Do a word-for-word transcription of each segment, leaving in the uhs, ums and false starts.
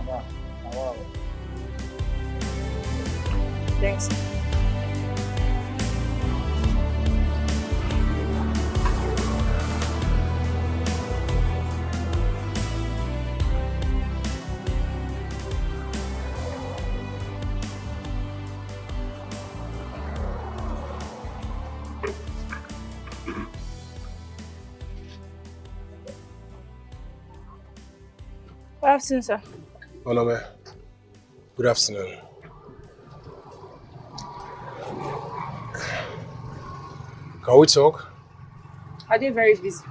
Wow. Wow. Thanks. Good afternoon, sir. Onome, good afternoon. Can we talk? I dey very busy.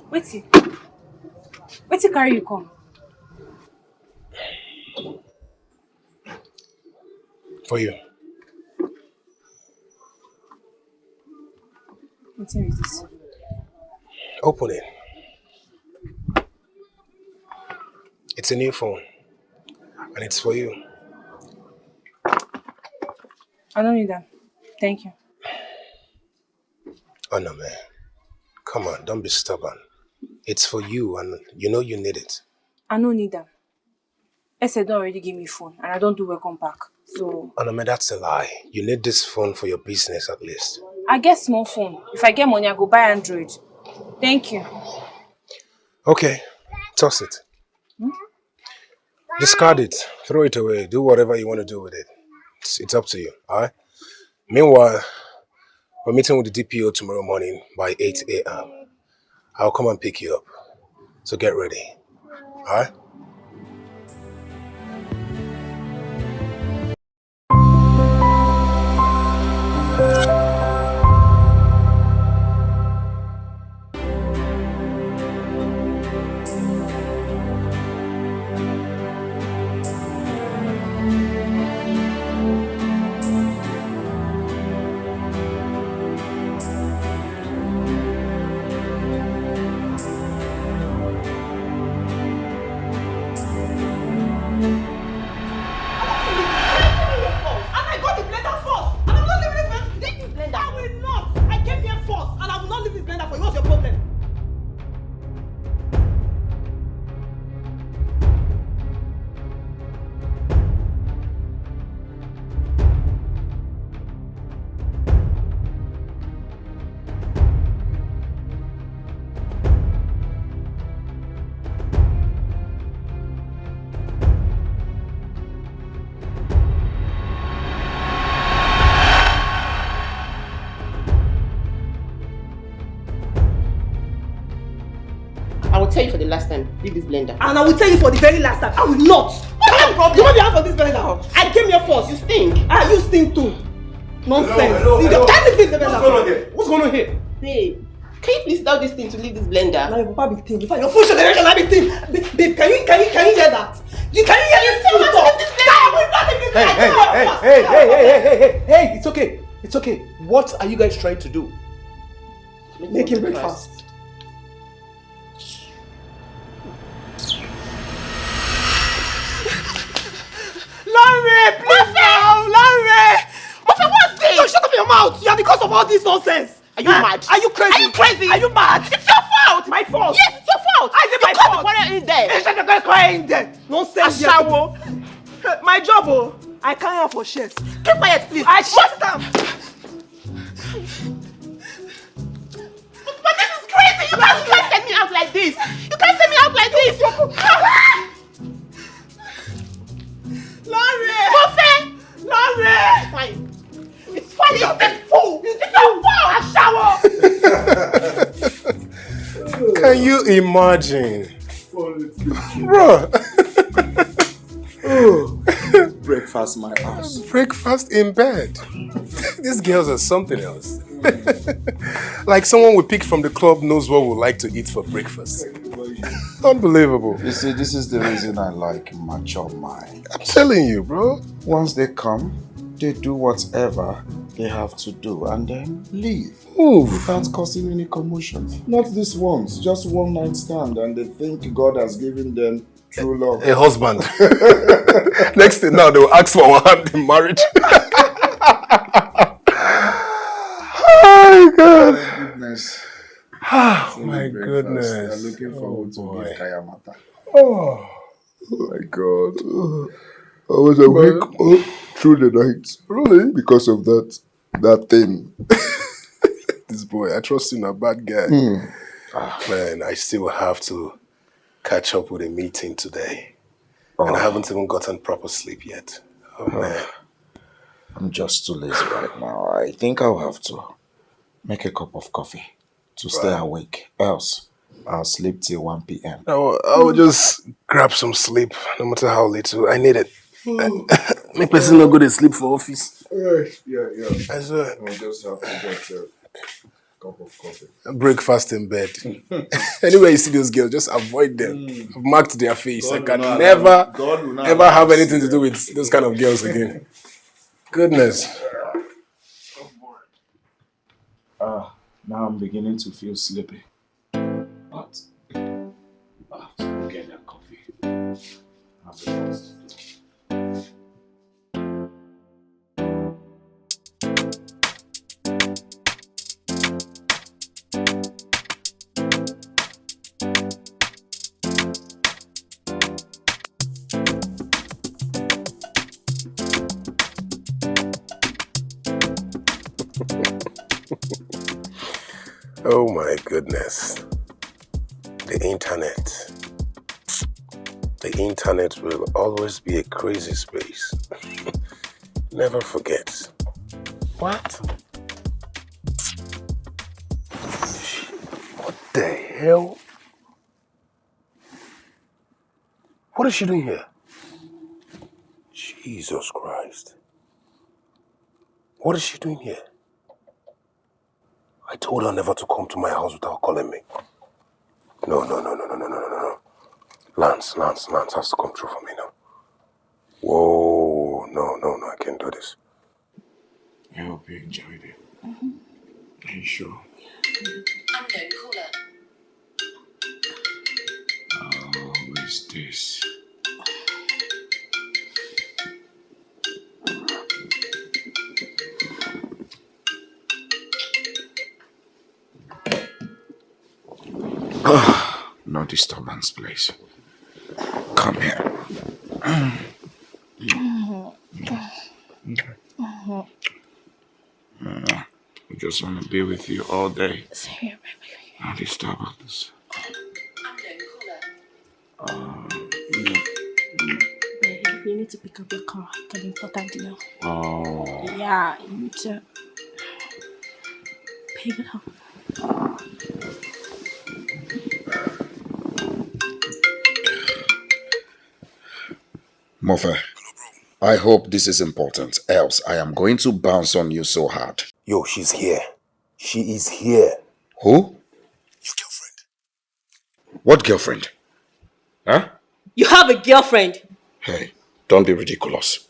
Wetin? Wetin carry you come? For you. Wetin be this? Open it. It's a new phone. And it's for you. I don't need them. Thank you. Onome, come on, don't be stubborn. It's for you and you know you need it. I no need them. Ese don already give me phone and I don do welcome pack. So Onome, that's a lie. You need this phone for your business at least. I get small phone. If I get money, I go buy Android. Thank you. Okay, toss it. Discard it. Throw it away. Do whatever you want to do with it. It's, it's up to you. All right. Meanwhile, we're meeting with the D P O tomorrow morning by eight a.m. I'll come and pick you up. So get ready. All right. And I got the blender first. And I'm not leaving this blender. Leave this blender. I will not. I came here first. And I will not leave this blender for you. What's your problem? I will tell you for the last time, leave this blender. And I will tell you for the very last time, I will not. What kind of problem do you have for this blender? I came here first. You stink. Ah, you stink too. Nonsense. Hello, hello, hello. Can you leave this blender? What's going on here? What's going on here? Babe, can you please tell this thing to leave this blender? Now your papa be thing. In fact, your full generation I be thing. Babe, babe, can you can you can you hear that? You can you hear this? Hey, hey, hey, hey, hey, hey, hey, hey, hey, hey, hey, hey, hey, hey, hey, hey, hey, hey, it's okay. It's okay. What are you guys trying to do? Making breakfast. Lanre, please now, Lanre! Mofe, what's this? No, shut up your mouth! You are the cause of all this nonsense! Are you mad? Are you crazy? Are you crazy? Are you mad? It's your fault! My fault! Yes, it's your fault! How is it my fault? You caused the quarrel in there! It's not the quarrel in there! Nonsense! Ashawo! My job, oh! I carry am for chest. Keep quiet, please! I shut down! But this is crazy! You can't, you can't send me out like this! You can't send me out like this! Lanre! Mofe! Lanre! Fine. It's fine. It's this fool! It's this fool! Ashawo! Can you imagine? Bro. Breakfast, my ass. Breakfast in bed. These girls are something else. Like someone we pick from the club knows what we like to eat for breakfast. Unbelievable. You see, this is the reason I like mature mind. I'm telling you, bro. Once they come, they do whatever they have to do and then leave Move. Without causing any commotion. Not these ones, just one night stand, and they think God has given them true love. A husband. Next thing now, they will ask for our hand in marriage. Oh, God. Goodness. Oh, my My goodness. I'm looking forward to boy. Meet Kaya Mata. Oh, oh my God. I was awake all through the night. Really? Because of that that thing. This boy, I trust him, a bad guy. Hmm. Man, I still have to catch up with a meeting today. And I Oh, haven't even gotten proper sleep yet. Oh, man. I'm just too lazy right now. I think I'll have to make a cup of coffee to stay awake. Else, I'll sleep till one p m. I will, I will just grab some sleep, no matter how little. I need it. Make person no go to sleep for office. Yeah, yeah, yeah. I swear. I'll just have to get a cup of coffee. Breakfast in bed. Anywhere you see those girls, just avoid them. I've marked their face. I God can will not never, allow, God will not ever allow have us anything to to do with those kind of girls again. Goodness. Ah, now I'm beginning to feel sleepy. But I have to go get that coffee. I have a lot to do. Oh my goodness. The internet. The internet will always be a crazy space. Never forget. What? What the hell? What is she doing here? Jesus Christ. What is she doing here? I told her never to come to my house without calling me. No, no, no, no, no, no, no, no, no. Lance, Lance, Lance has to come through for me now. Whoa, no, no, no, I can't do this. I hope you enjoyed it. Are you sure? Unknown caller. Oh, who is this? Ah, no disturbance, please. Come here. I just want to be with you all day. Same here, baby. No disturbance. Unknown caller. Uh, you know, Baby, you need to pick up your call. It's an important deal. oh, Yeah, you need to pick it up. Mofe, I hope this is important. Else, I am going to bounce on you so hard. Yo, she's here. She is here. Who? Your girlfriend. What girlfriend? Huh? You have a girlfriend? Hey, don't be ridiculous.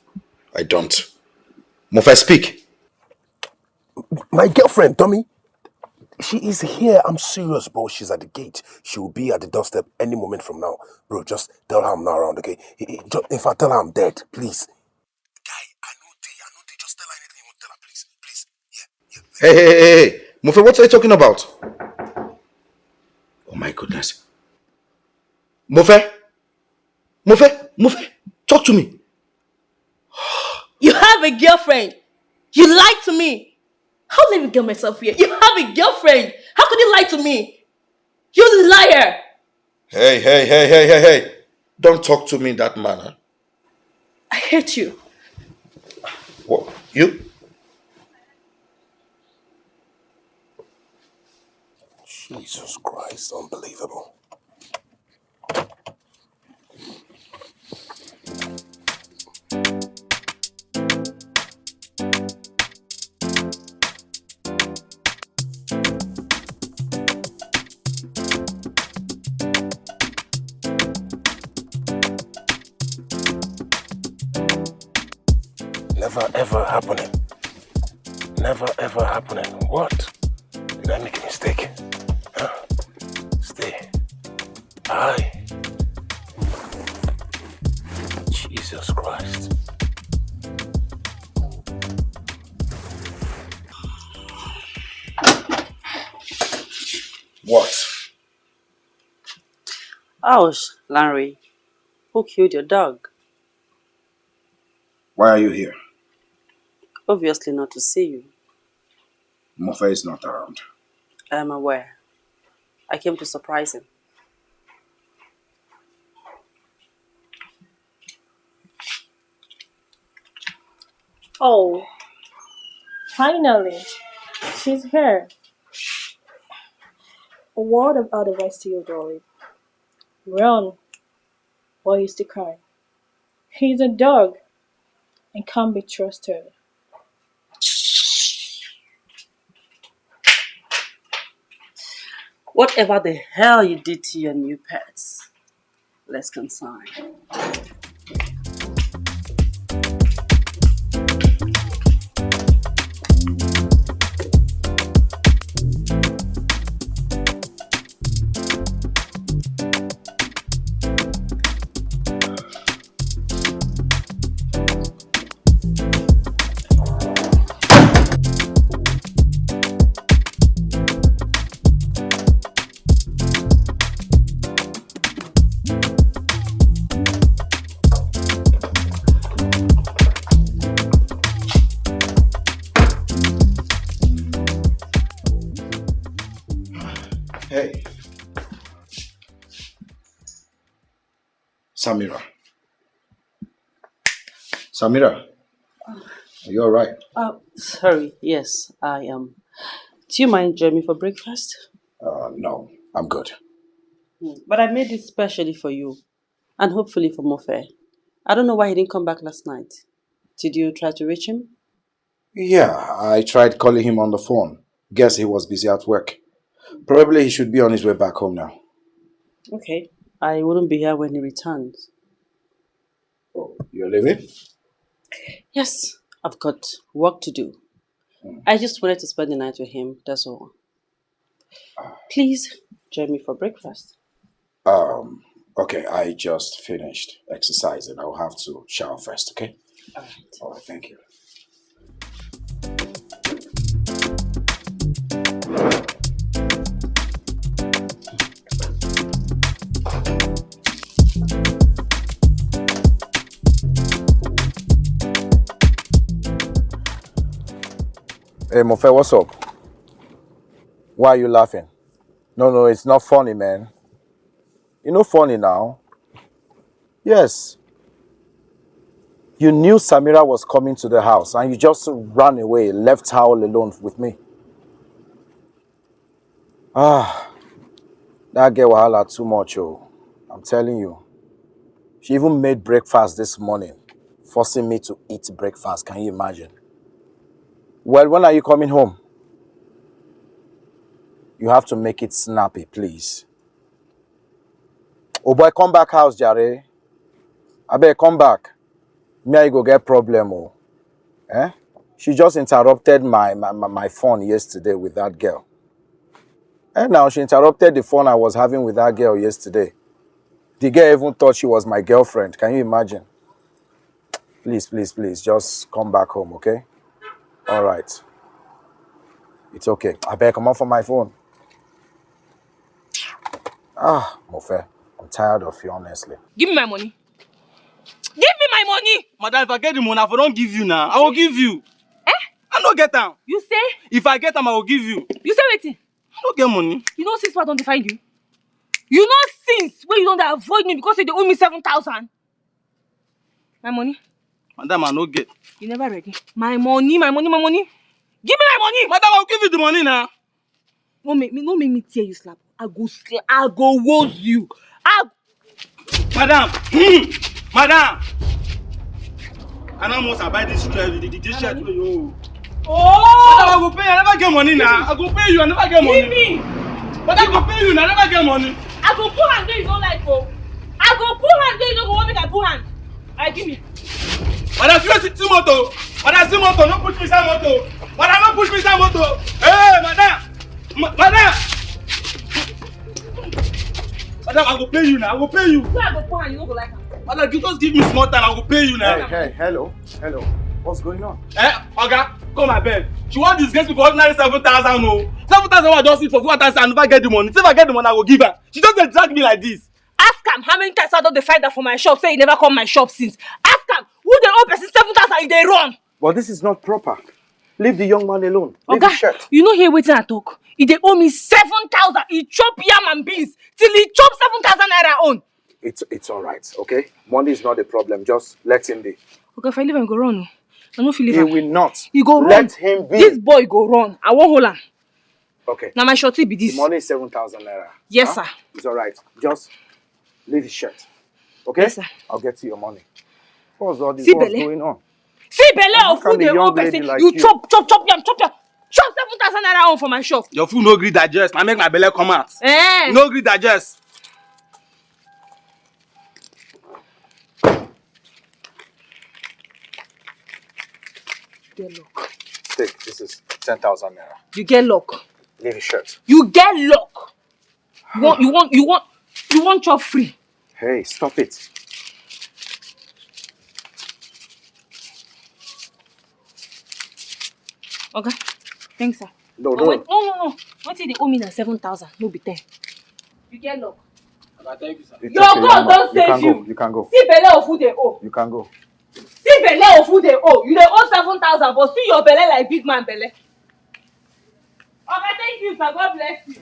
I don't. Mofe, speak. My girlfriend, dummy. She is here. I'm serious, bro. She's at the gate. She will be at the doorstep any moment from now. Bro, just tell her I'm not around, okay? I- I- ju- If I tell her I'm dead, please. Guy, I know they, I know they. Just tell her anything you want to tell her, please. Please. Yeah, yeah. Hey, hey, hey, hey, hey. Mofe, what are you talking about? Oh my goodness. Mofe? Mofe? Mofe? Talk to me. You have a girlfriend. You lied to me. How let me get myself here? You have a girlfriend. How could you lie to me? You liar. Hey, hey, hey, hey, hey, hey. Don't talk to me in that manner. I hate you. What? You? Jesus Christ, unbelievable. Never ever happening. Never ever happening. What? Did I make a mistake? Huh? Stay. Aye. Jesus Christ. What? Ouch, Larry. Who killed your dog? Why are you here? Obviously not to see you. Mofe is not around. I am aware. I came to surprise him. Oh, finally, she's here. A word of advice to you, darling. Run while you still can. He's a dog and can't be trusted. Whatever the hell you did to your new pets, let's consign. Hey. Samira. Samira, are you all right? Uh, sorry, yes, I am. Do you mind joining me for breakfast? Uh, no, I'm good. Mm, but I made it specially for you and hopefully for Mofe. I don't know why he didn't come back last night. Did you try to reach him? Yeah, I tried calling him on the phone. Guess he was busy at work. Probably he should be on his way back home now. Okay, I wouldn't be here when he returns. Oh, you're leaving? Yes, I've got work to do. I just wanted to spend the night with him, that's all. Please join me for breakfast. Um, okay, I just finished exercising. I'll have to shower first, okay? All right. All right, thank you. Hey, Mofe, what's up? Why are you laughing? No, no, it's not funny, man. You know, funny now. Yes. You knew Samira was coming to the house and you just ran away, left her all alone with me. Ah, that girl wahala too much, oh. I'm telling you. She even made breakfast this morning, forcing me to eat breakfast. Can you imagine? Well, when are you coming home? You have to make it snappy, please. Oh boy, come back house, jare. Abeg, come back. Me and you go get problem, oh. Eh? She just interrupted my, my, my, my phone yesterday with that girl. And now she interrupted the phone I was having with that girl yesterday. The girl even thought she was my girlfriend. Can you imagine? Please, please, please, just come back home, okay? All right. It's okay. Abeg, come off from my phone. Ah, Mofe, I'm tired of you, honestly. Give me my money. Give me my money. Madam, if I get the money, I for don't give you now. I will give you. Eh? I no get am. You say? If I get am, I will give you. You say wetin? I no get money. You know since wey I don dey find you? You know since wey you don dey avoid me because you dey owe me seven thousand? My money. Madam, I no get. You never ready. My money, my money, my money. Give me my money. Madam, I will give you the money now. No make me, no make me tear you slap. I go sla- I go woz you. I Madam, hmm, madam. I no must buy this shirt, the, the, this shirt wey you. Madam, I Oh! go pay. I never get money now. I go pay you. I never get money. Give me. Madam, I go pay you. I never get money. I go put hand where you don't like, oh. I go put hand where you don't want me to put hand. I give me. Madam, see, see motor. Madam, see motor. No push me inside motor. Madam, no push me inside motor. Hey, madam. Ma- madam. Madam, I go pay you now. I go pay you. Where I go put hand, you no go like am. Madam, you just give me small time. I go pay you now. Hey, hey, hello, hello. What's going on? Eh, Oga, come abeg. She wan disgrace me for ordinary seven thousand o. Seven thousand wey I just eat for four thousand, I never get the money. Say if I get the money, I go give her. She just dey drag me like this. Ask am how many times I don dey find am for my shop, say he never come my shop since. Ask am who dey owe person seven thousand, he dey run. But this is not proper. Leave the young man alone. Leave his shirt. You no hear wetin I talk? He dey owe me seven thousand. He chop yam and beans till he chop seven thousand naira own. It's it's all right, okay? Money is not a problem. Just let him be. Okay, if I leave him, go run o. I no fit leave him. He will not. He go run. Let him be. This boy go run. I wan hold am. Okay. Na my shorty be this. The money is seven thousand naira. Yes, sir. It's all right. Just leave his shirt. Okay? Yes, sir. I'll get you your money. What's all this? What's going on? See belle of who dey owe person. You chop, chop, chop yam, chop yam. Chop seven thousand naira own for my shop. Your food no gree digest. Na make my belle come out. Eh. No gree digest. Get luck. Take, this is ten thousand naira. You get luck. Leave his shirt. You get luck. You want, you want, you want, you want chop free. Hey, stop it. Okay. Thanks, sir. No, no, no, no. What they owe me na seven thousand, no be ten. You get luck. Oga, thank you, sir. Your God don save you. You can go. See belle of who dey owe. You can go. See belle of who dey owe. You dey owe seven thousand, but see your belle like big man belle. Oga, thank you, sir. God bless you.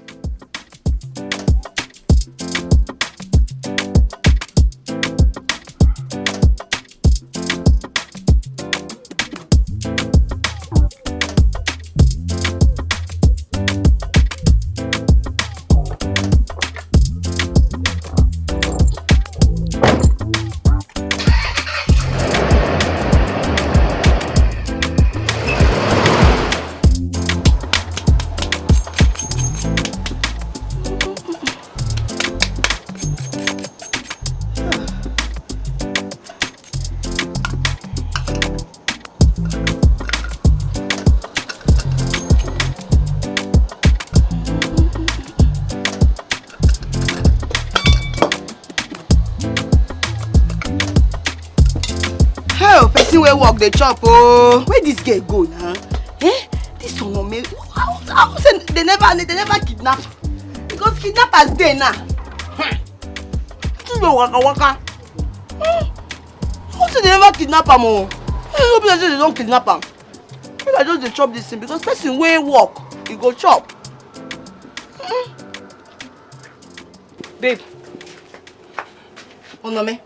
Hey, person wey work dey chop oh. Where this girl go now? Eh? This one no make. How, how say they never, they never kidnap? Because kidnappers dey now. Hmm. This wey waka waka. Hmm. How say they never kidnap am oh? Hey, no be like say they don kidnap am. Make I just dey chop this thing because person wey work, he go chop. Hmm. Babe. Onome.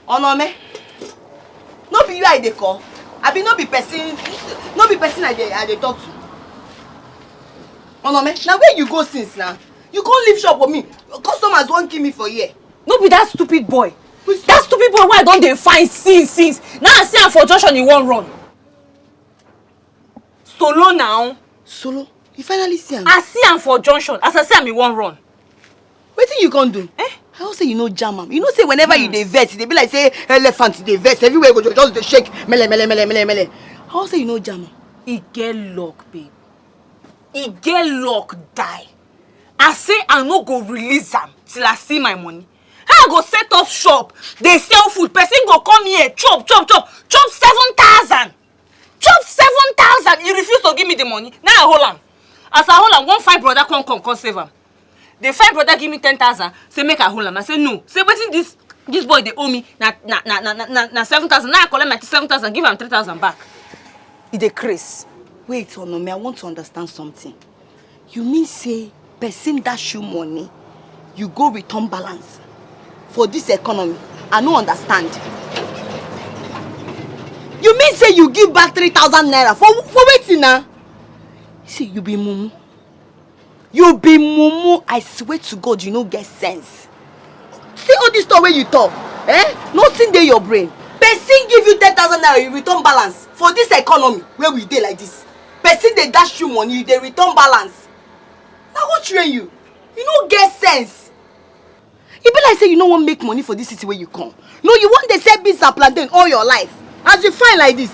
Onome. No be you I dey call. Abi no be person, no be person I dey, I dey talk to. Onome, na where you go since now? You come leave shop for me. Customers wan kill me for here. No be that stupid boy. That stupid boy wey I don dey find since, since. Now I see am for junction, he wan run. Solo now. Solo? You finally see am? I see am for junction. As I see am, he wan run. Wetin you come do? Eh? I don say you no jam am. You know say whenever you dey vex, e dey be like say elephant dey vex. Everywhere you go just dey shake. Mele, mele, mele, mele, mele. I don say you no jam am. He get luck, babe. He get luck die. I say I no go release am till I see my money. How I go set up shop, dey sell food, person go come here, chop, chop, chop, chop seven thousand. Chop seven thousand, he refuse to give me the money. Now I hold am. As I hold am, one fine brother come, come, come save am. The fine brother give me ten thousand, say make I hold am. I say no. Say wetin this, this boy dey owe me na, na, na, na, na, na, na seven thousand. Now I collect my seven thousand, give am three thousand back. E dey craze. Wait, Onome, I want to understand something. You mean say person dash you money, you go return balance for this economy? I no understand. You mean say you give back three thousand naira for, for wetin na? See, you be mumu. You be mumu. I swear to God, you no get sense. See all this talk wey you talk, eh? Nothing dey your brain. Person give you ten thousand naira, you return balance for this economy where we dey like this. Person dey dash you money, you dey return balance. Na who train you? You no get sense. E be like say you no wan make money for this city where you come. No, you wan dey sell beans and plantain all your life. As you fine like this,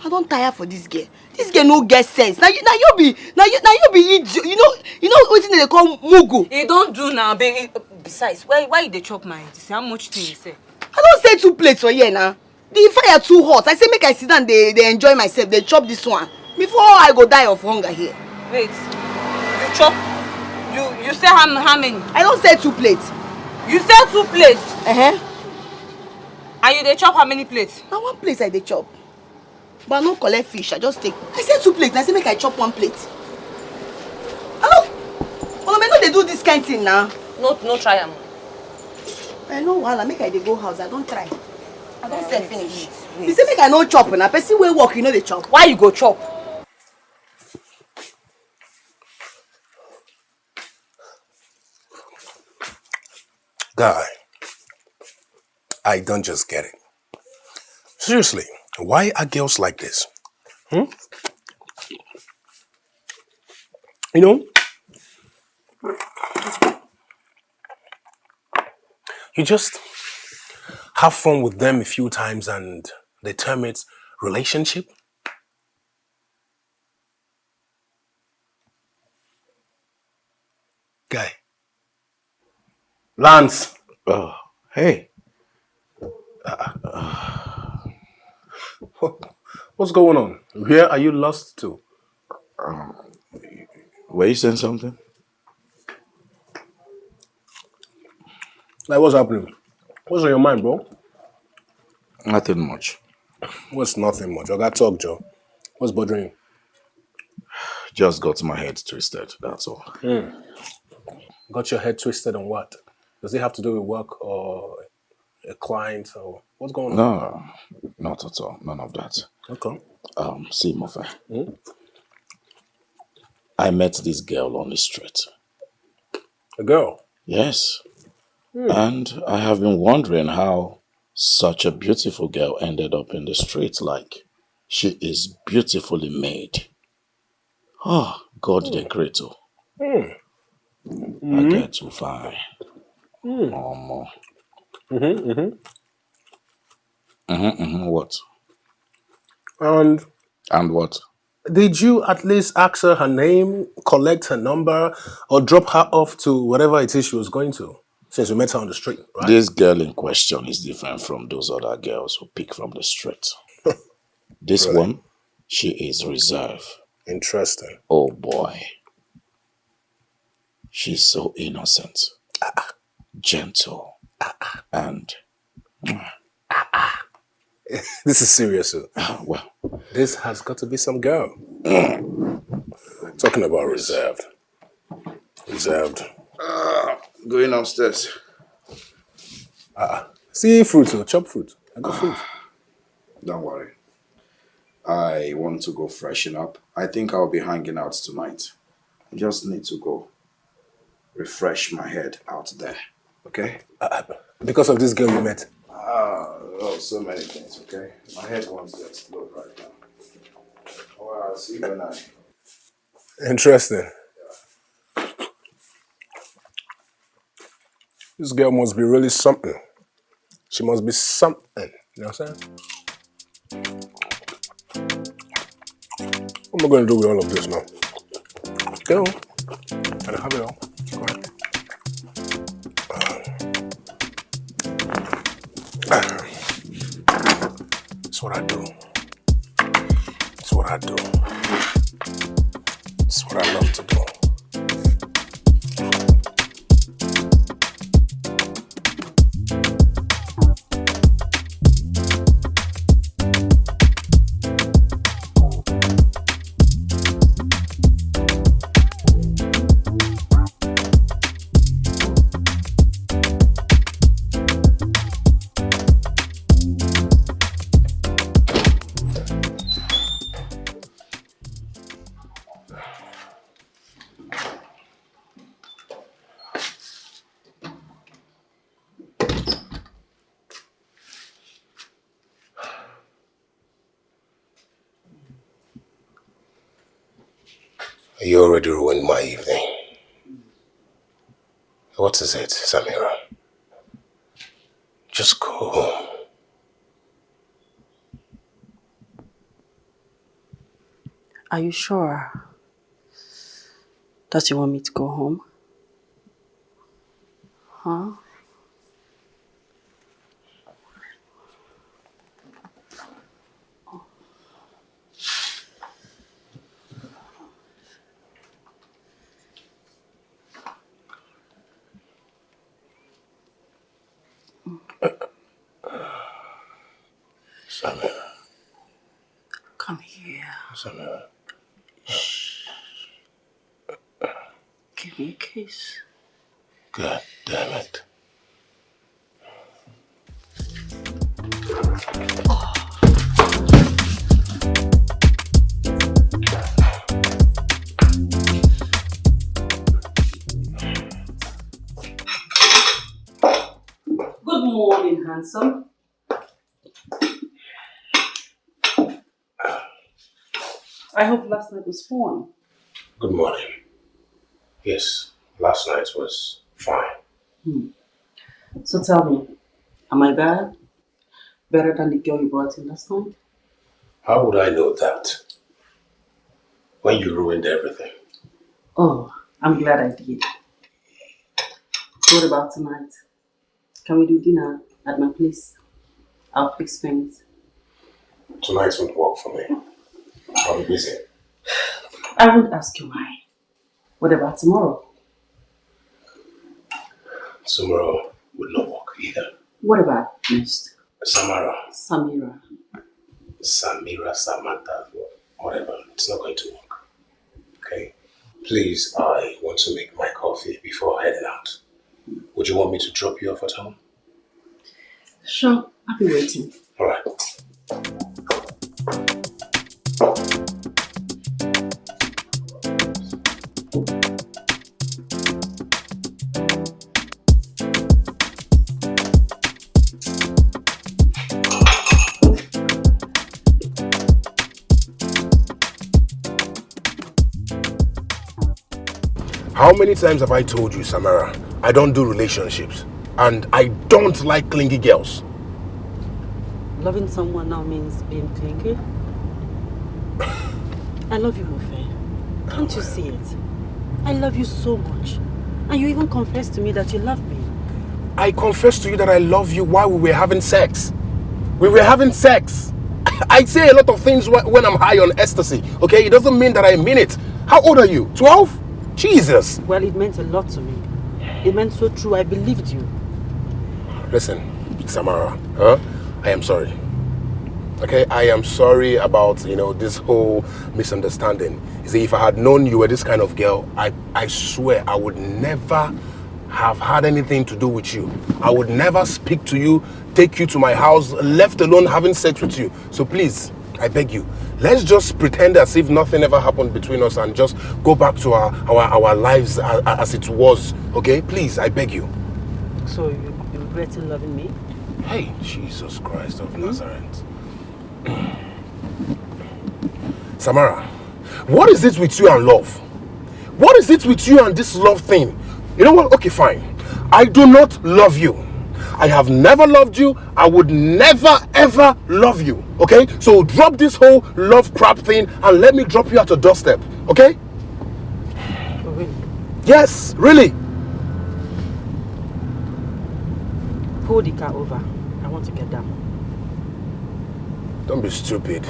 I don tire for this girl. This girl no get sense. Na you, na you be, na you, na you be idiot. You know, you know wetin dem dey call mugu. E don do now, baby. Besides, why, why you dey chop my head? See how much thing you say. I don sell two plates for here now. The fire too hot. I say make I sit down, dey, dey enjoy myself, dey chop this one before I go die of hunger here. Wait, you chop, You you sell how, how many? I don't sell two plates. You sell two plates? Uh-huh. And you dey chop how many plates? Na one plate I dey chop. But I no collect fish, I just take. I sell two plates, I say make I chop one plate. I no, Onome no dey do this kind thing now. No, no try am. I know wahala, make I dey go house, I don try. I don sell finish. Wait, wait. You say make I no chop na, person wey work, you no dey chop. Why you go chop? Guy, I don't just get it. Seriously, why are girls like this? Hmm? You know, you just have fun with them a few times and they term it relationship. Guy. Lance. Oh, hey. What's going on? Where are you lost to? Um, were you saying something? Like, what's happening? What's on your mind, bro? Nothing much. What's nothing much? I got talk, Joe. What's bothering you? Just got my head twisted, that's all. Hmm. Got your head twisted on what? Does it have to do with work or a client or what's going on? No, not at all. None of that. Okay. Um, see, Mofe. Hmm? I met this girl on the street. A girl? Yes. Hmm. And I have been wondering how such a beautiful girl ended up in the street. Like, she is beautifully made. Oh, God, the creator. Hmm. I get too fine. Hmm. Omo. Mm-hmm, mm-hmm. Mm-hmm, mm-hmm, what? And And what? Did you at least ask her her name, collect her number, or drop her off to whatever it is she was going to, since you met her on the street, right? This girl in question is different from those other girls who pick from the street. This Really? one, she is reserved. Interesting. Oh boy. She's so innocent, gentle, and This is serious, oh. Ah, well, This has got to be some girl. Talking about reserved. Reserved. Uh, going upstairs. See fruit, oh, chop fruit. I got fruit. Don't worry. I want to go freshen up. I think I'll be hanging out tonight. I just need to go refresh my head out there. Okay? Uh, because of this girl you met. Ah, oh, so many things, okay? My head wants to explode right now. Well, I'll see you when I Interesting. This girl must be really something. She must be something. You know what I'm saying? What am I going to do with all of this now? Go. And have it all. Go ahead. That's what I do. That's what I do. That's what I love to do. You already ruined my evening. What is it, Samira? Just go home. Are you sure that you want me to go home? Huh? Come here. Samira. Give me a kiss. God damn it. Good morning, handsome. I hope last night was fun. Good morning. Yes, last night was fine. Hmm. So tell me, am I bad? Better than the girl you brought in last night? How would I know that? When you ruined everything. Oh, I'm glad I did. What about tonight? Can we do dinner at my place? I'll fix things. Tonight won't work for me. I'll be busy. I won't ask you why. What about tomorrow? Tomorrow would not work either. What about Mister Samara? Samira. Samira, Samantha, whatever. It's not going to work. Okay? Please, I want to make my coffee before heading out. Would you want me to drop you off at home? Sure, I'll be waiting. All right. How many times have I told you, Samara? I don't do relationships. And I don't like clingy girls. Loving someone now means being clingy. I love you, Mofe. Can't you see it? I love you so much. And you even confessed to me that you love me. I confessed to you that I love you while we were having sex. We were having sex. I say a lot of things wh- when I'm high on ecstasy, okay? It doesn't mean that I mean it. How old are you? twelve? Jesus. Well, it meant a lot to me. It meant so true. I believed you. Listen, Samara, huh? I am sorry. Okay, I am sorry about, you know, this whole misunderstanding. You see, if I had known you were this kind of girl, I, I swear I would never have had anything to do with you. I would never speak to you, take you to my house, left alone having sex with you. So please, I beg you, let's just pretend as if nothing ever happened between us and just go back to our, our, our lives as, as it was, okay? Please, I beg you. So you, you regretting loving me? Hey, Jesus Christ of Nazareth. Samara, what is it with you and love? What is it with you and this love thing? You know what? Okay, fine. I do not love you. I have never loved you. I would never ever love you. Okay? So drop this whole love crap thing and let me drop you at your doorstep. Okay? Really? Yes, really. Pull the car over. I want to get down. Don't be stupid.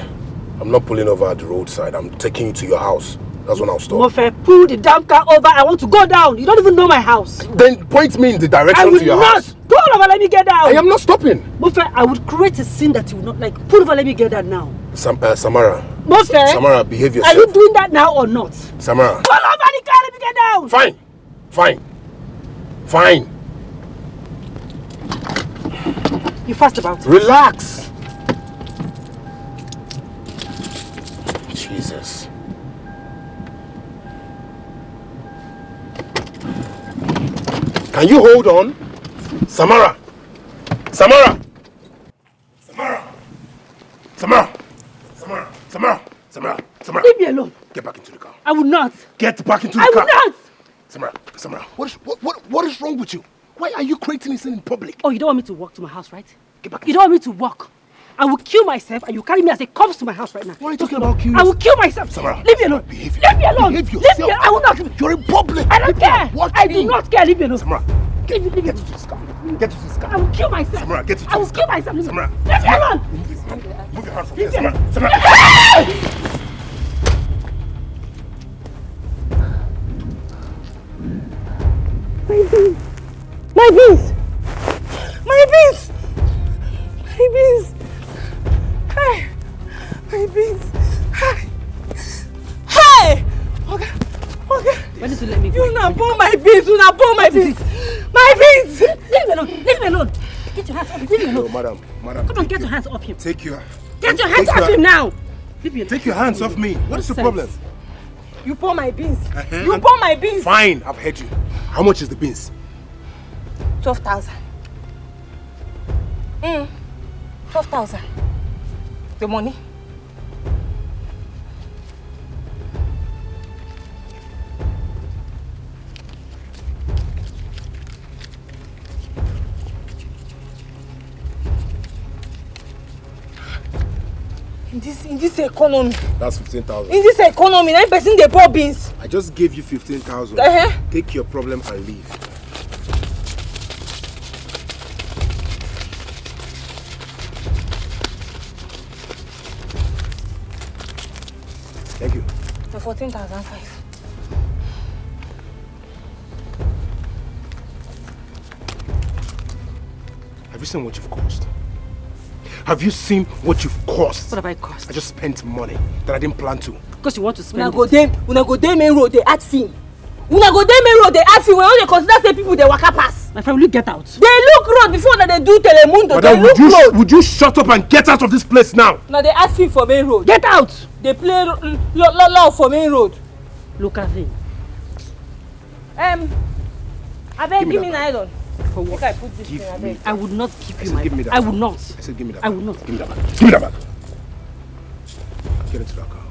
I'm not pulling over at the roadside. I'm taking you to your house. That's when I'll stop. Mofe, pull the damn car over. I want to go down. You don't even know my house. Then point me in the direction I will to your not. House. Pull over, let me get down. I am not stopping. Mofe, I would create a scene that you will not like. Pull over, let me get down now. Sam- uh, Samara. Mofe, Samara, behave yourself. Are you doing that now or not? Samara. Pull over the car, let me get down. Fine. Fine. Fine. You fast about it. Relax. Jesus. Can you hold on? Samara. Samara. Samara. Samara. Samara. Samara. Samara. Samara. Leave me alone. Get back into the car. I will not. Get back into the I car. I will not. Samara. Samara. What is what, what what is wrong with you? Why are you creating this in public? Oh, you don't want me to walk to my house, right? Get back. You don't want me to walk. I will kill myself and you carry me as a corpse to my house right now. What are you talking about, kill? I will kill myself. Samara. Leave me alone. Behave. Leave me alone. Behave yourself. Leave me. I will not. You're in public. I don't care. I do not care. Leave me alone. Samara. Leave me. Leave me. Get to this car. Get to this car. I will kill myself. Samara, get to this car. I will kill myself. Leave me. Samara. Leave me alone. Move your hand from here, Samara. Samara. My beans! My beans! My beans! My beans! Burn my beans, una burn my beans. My beans. Leave me alone. Leave me alone. Get your hands off him. Leave me No, alone. Madam, madam. Come on, get your hands off him. Take your Get your hands take off your him now. Leave me alone. Take your hands off me. What is the problem? You burn my beans. Uh-huh. You burn my beans. Fine, I've heard you. How much is the beans? Twelve thousand. Mm. Twelve thousand. The money. In this in this economy. That's fifteen thousand. In this economy, na person dey pour beans. I just gave you fifteen thousand. Uh-huh. Take your problem and leave. Thank you. For fourteen thousand five. Have you seen what you've caused? Have you seen what you've caused? What have I caused? I just spent money that I didn't plan to. Because you want to spend Una go it. Dey, una go dey main road, dey act film. Una go dey main road, dey act film. When they consider say people dey waka pass. My friend, will you get out? They look road before that they do Telemundo. Madam, they look would you, road. Would you shut up and get out of this place now? Now they act film for main road. Get out! They play lo- lo- lo- law for main road. Look at him. Um, abeg, give me nylon. For what? Make I put this thing, abeg. I would not give you my bag. I would not. I said, give me that bag. I would not. Give me that bag. Give me that bag. Get into that car.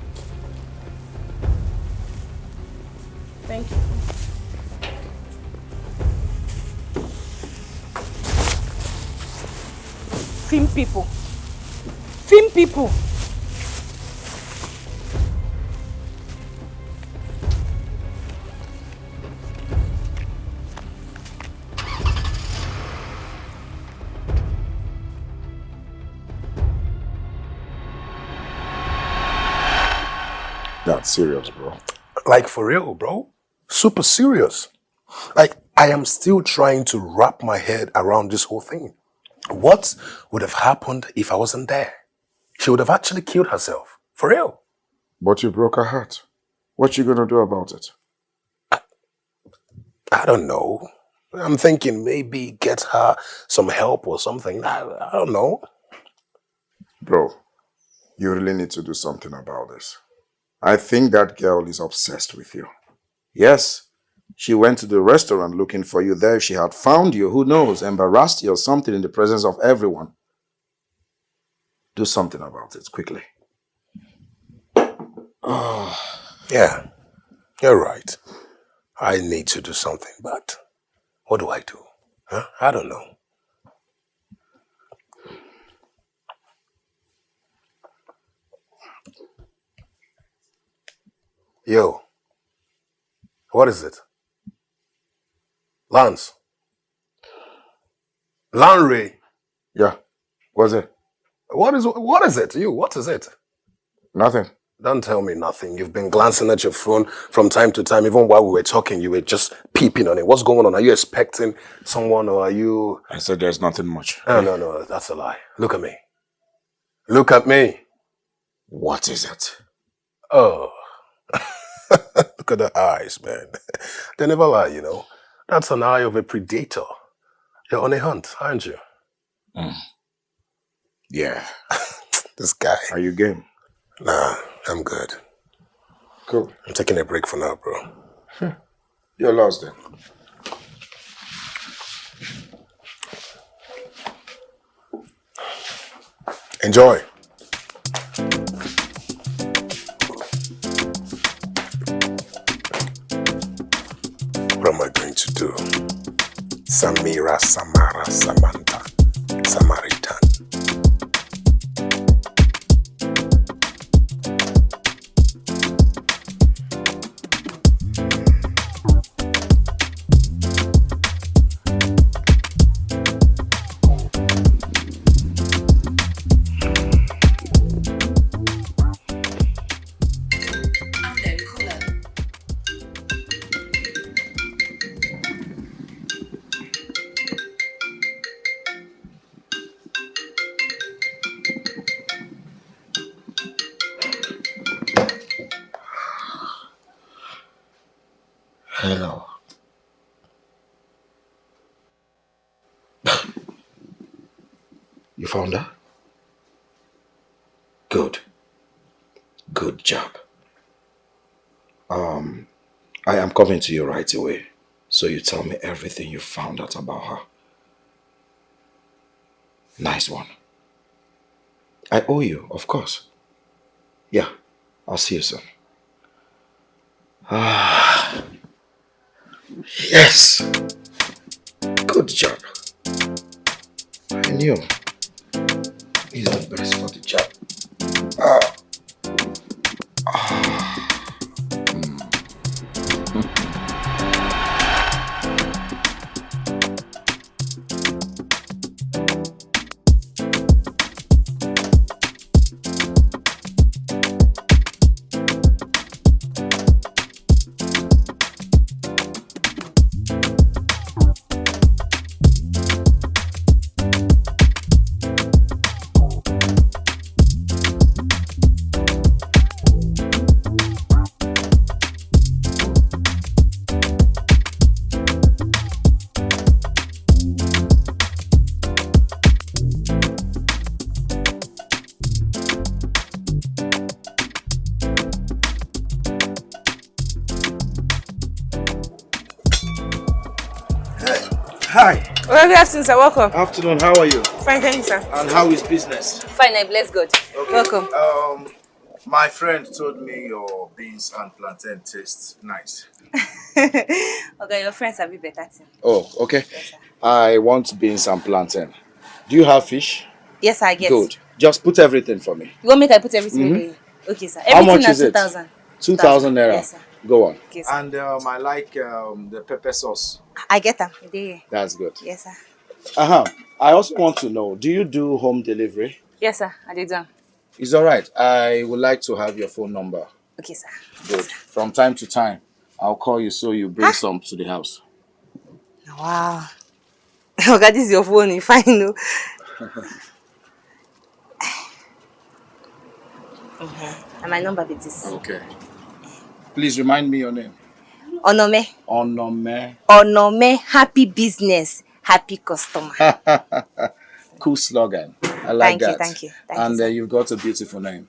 Thank you. Film people. Film people. That's serious, bro. Like, for real, bro. Super serious. Like, I am still trying to wrap my head around this whole thing. What would have happened if I wasn't there? She would have actually killed herself. For real. But you broke her heart. What you gonna do about it? I don't know. I'm thinking maybe get her some help or something. I, I don't know. Bro, you really need to do something about this. I think that girl is obsessed with you. Yes, she went to the restaurant looking for you there. If she had found you, who knows, embarrassed you or something in the presence of everyone. Do something about it quickly. Yeah, you're right. I need to do something, but what do I do? Huh? I don't know. Yo, what is it? Lance. Lanre. Yeah. What's it? What is what is it? You, what is it? Nothing. Don't tell me nothing. You've been glancing at your phone from time to time. Even while we were talking, you were just peeping on it. What's going on? Are you expecting someone, or are you I said there's nothing much. No, no, no, that's a lie. Look at me. Look at me. What is it? Oh. Look at the eyes, man. They never lie, you know. That's an eye of a predator. You're on a hunt, aren't you? Mm. Yeah. This guy. Are you game? Nah, I'm good. Cool. I'm taking a break for now, bro. You're lost then. Enjoy. What am I going to do? Samira, Samara, Samantha, Samaritan. You found her? Good. Good job. Um, I am coming to you right away, so you tell me everything you found out about her. Nice one. I owe you, of course. Yeah, I'll see you soon. Ah, yes. Good job. I knew he's the best for the job. Ah. Ah. Mm. Hi. Well, good afternoon, sir. Welcome. Afternoon. How are you? Fine, thank you, sir. And how is business? Fine, I bless God. Okay. Welcome. Um, my friend told me your beans and plantain taste nice. Okay, your friends have a better thing. Oh, okay. Yes, sir. I want beans and plantain. Do you have fish? Yes, I get. Good. Just put everything for me. You want me to put everything? Mm-hmm. Okay, sir. How much is it? Two thousand. Two thousand naira. Yes, sir. Go on. Okay, sir. And um, I like um, the pepper sauce. I get them. They. That's good. Yes, sir. Uh-huh. I also want to know, do you do home delivery? Yes, sir. I did them. It's all right. I would like to have your phone number. Okay, sir. Good. From time to time, I'll call you so you bring some to the house. Wow. Oga, this is your phone. You fine, no? Mhm. And my number be this. Okay. Please remind me your name. Onome. Onome. Onome, happy business, happy customer. Cool slogan. I like that. Thank you, thank you, thank you, sir. And uh, you've got a beautiful name.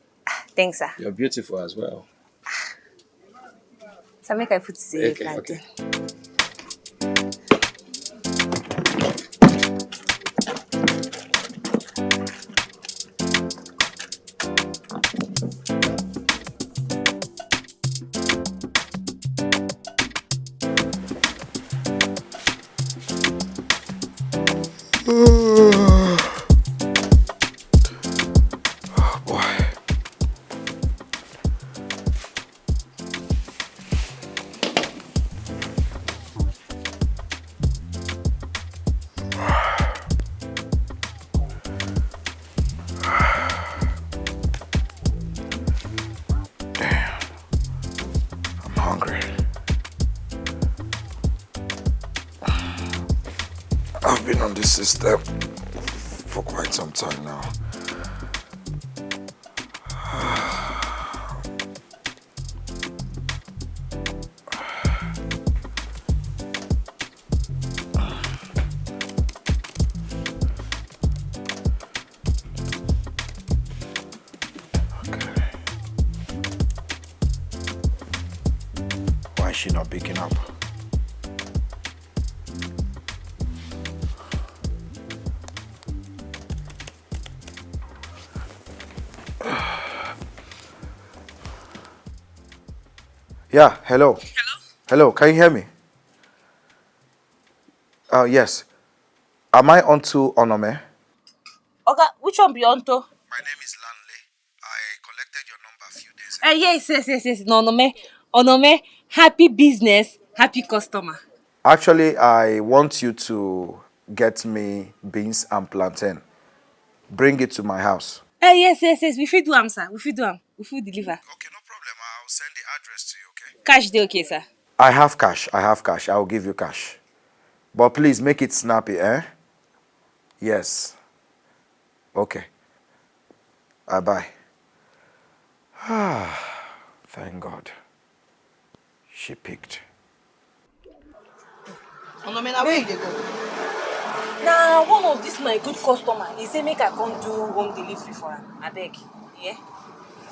Thanks, sir. You're beautiful as well. So make I put the plantain. Okay, okay. Oh boy. Damn. I'm hungry. I've been on this system for quite some time now. Okay. Why is she not picking up? Yeah, hello. Hello? Hello, can you hear me? Uh, yes. Am I onto Onome? Oga, which one be onto? My name is Lanle. I collected your number a few days ago. Uh, yes, yes, yes, yes. No, Onome. Onome, happy business, happy customer. Actually, I want you to get me beans and plantain. Bring it to my house. Uh, yes, yes, yes. We fit do am, sir. We fit do am. We fit deliver. Okay, no problem. I'll send the address to you, okay? Cash dey okay, sir? I have cash. I have cash. I'll give you cash. But please make it snappy, eh? Yes. Okay. I buy. Thank God. She picked. Onome, na where you dey go? Na one of this my good customer, he say make I come do home delivery for am. Abeg, yeah.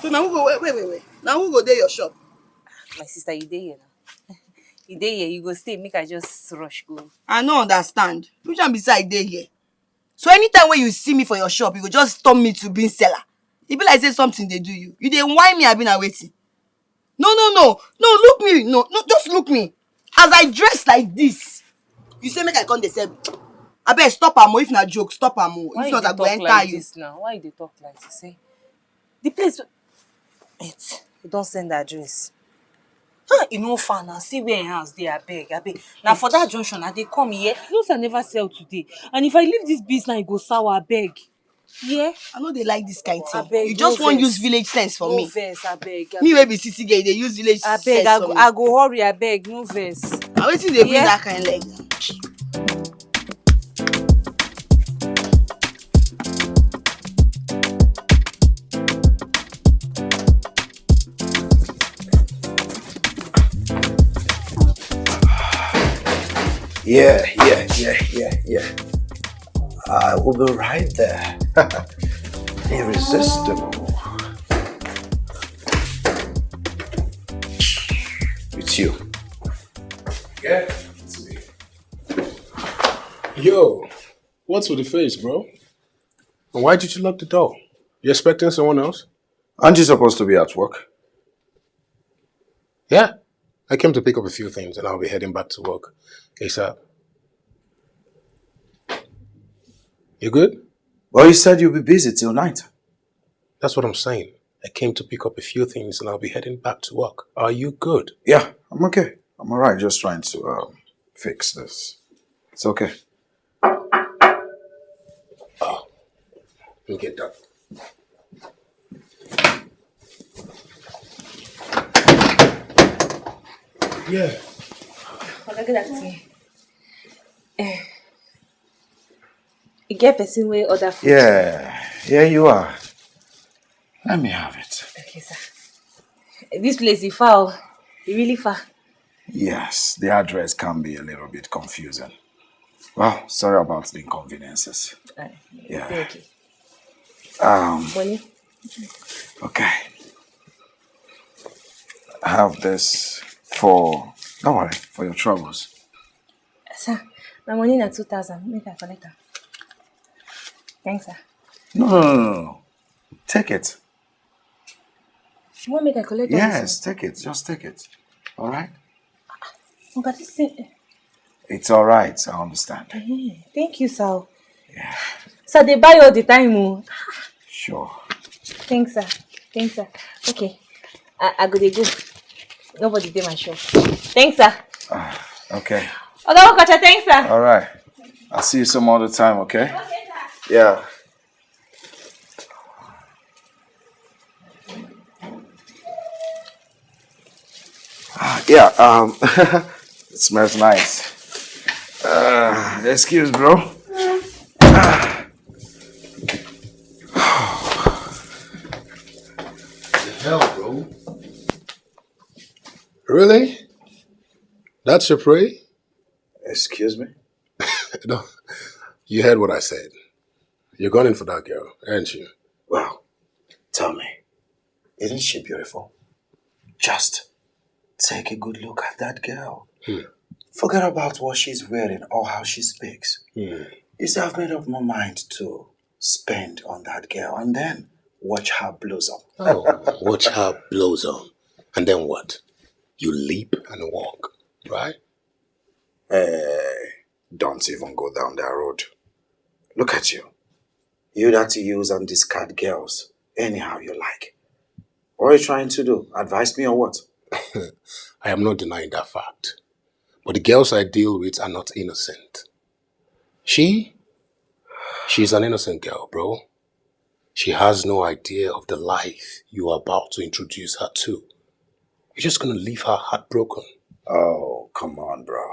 So now who go wait, wait, wait, wait. Now who go dey your shop? My sister, you dey here now. You dey here, you go stay, make I just rush go. I no understand. Which one beside dey here? So anytime when you see me for your shop, you go just turn me to being seller. E be like say something dey do you. You dey whine me, abi na wetin? No, no, no, no, look me, no, no, just look me. As I dress like this, you say make I come dey sell. Abeg stop am o, if na joke, stop am o. If not, I go enter you. Why you dey talk like this now? Why you dey talk like this? Eh? The place, wait, you don send the address. Huh, e no far now. See where im house dey, abeg, abeg. Na for that junction I dey come here. You know say I never sell today. And if I leave this biz now, e go sour, abeg. Yeah. I no dey like this kind thing. Abeg, you just no wan vex. Use village sense for no me. Vex, abeg, me abeg. Wey be city girl, you dey use village abeg, sense I for go, me. I go hurry, abeg, no vex. Na wetin dey bring yeah. That kind leg? Yeah, yeah, yeah, yeah, yeah. I will be right there. Irresistible. It's you. Yeah, it's me. Yo, what's with the face, bro? Why did you lock the door? You expecting someone else? Aren't you supposed to be at work? Yeah, I came to pick up a few things and I'll be heading back to work ASAP. You good? Well, you said you'll be busy till night. That's what I'm saying. I came to pick up a few things and I'll be heading back to work. Are you good? Yeah, I'm okay. I'm alright. Just trying to um, fix this. It's okay. Oh, let me get that. Yeah. Oga, good afternoon. Eh, you get person wey order food? Yeah, here you are. Let me have it. Okay, sir. This place is far. It's really far. Yes, the address can be a little bit confusing. Well, sorry about the inconveniences. Uh, yeah. Thank you. Um, money? Okay. I have this for, don't worry, for your troubles. Sir, my money na two thousand. Make I collect am. Thanks, sir. No, no, no, no, no. Take it. You want make I collect am? Yes, take it. Just take it. All right? But this thing... It's all right. I understand. Eh, thank you, sir. Yeah. Sir, they buy all the time, oh. Sure. Thanks, sir. Thanks, sir. Okay. I, I go dey go. Nobody dey my shop. Thanks, sir. Ah, okay. Oga Okocha, thanks, sir. All right. I'll see you some other time, okay? Okay, sir. Yeah. Ah, yeah, um, it smells nice. Uh, excuse, bro. Ah. The hell, bro? Really? That's your prey? Excuse me? No, you heard what I said. You're gunning for that girl, aren't you? Well, tell me, isn't she beautiful? Just take a good look at that girl. Hmm. Forget about what she's wearing or how she speaks. Hmm. You see, I've made up my mind to spend on that girl and then watch her blossom. Oh, watch her blossom. And then what? You leap and walk, right? Eh, don't even go down that road. Look at you. You that use and discard girls anyhow you like. What are you trying to do? Advise me or what? I am not denying that fact. But the girls I deal with are not innocent. She? She's an innocent girl, bro. She has no idea of the life you are about to introduce her to. You're just gonna leave her heartbroken. Oh, come on, bro.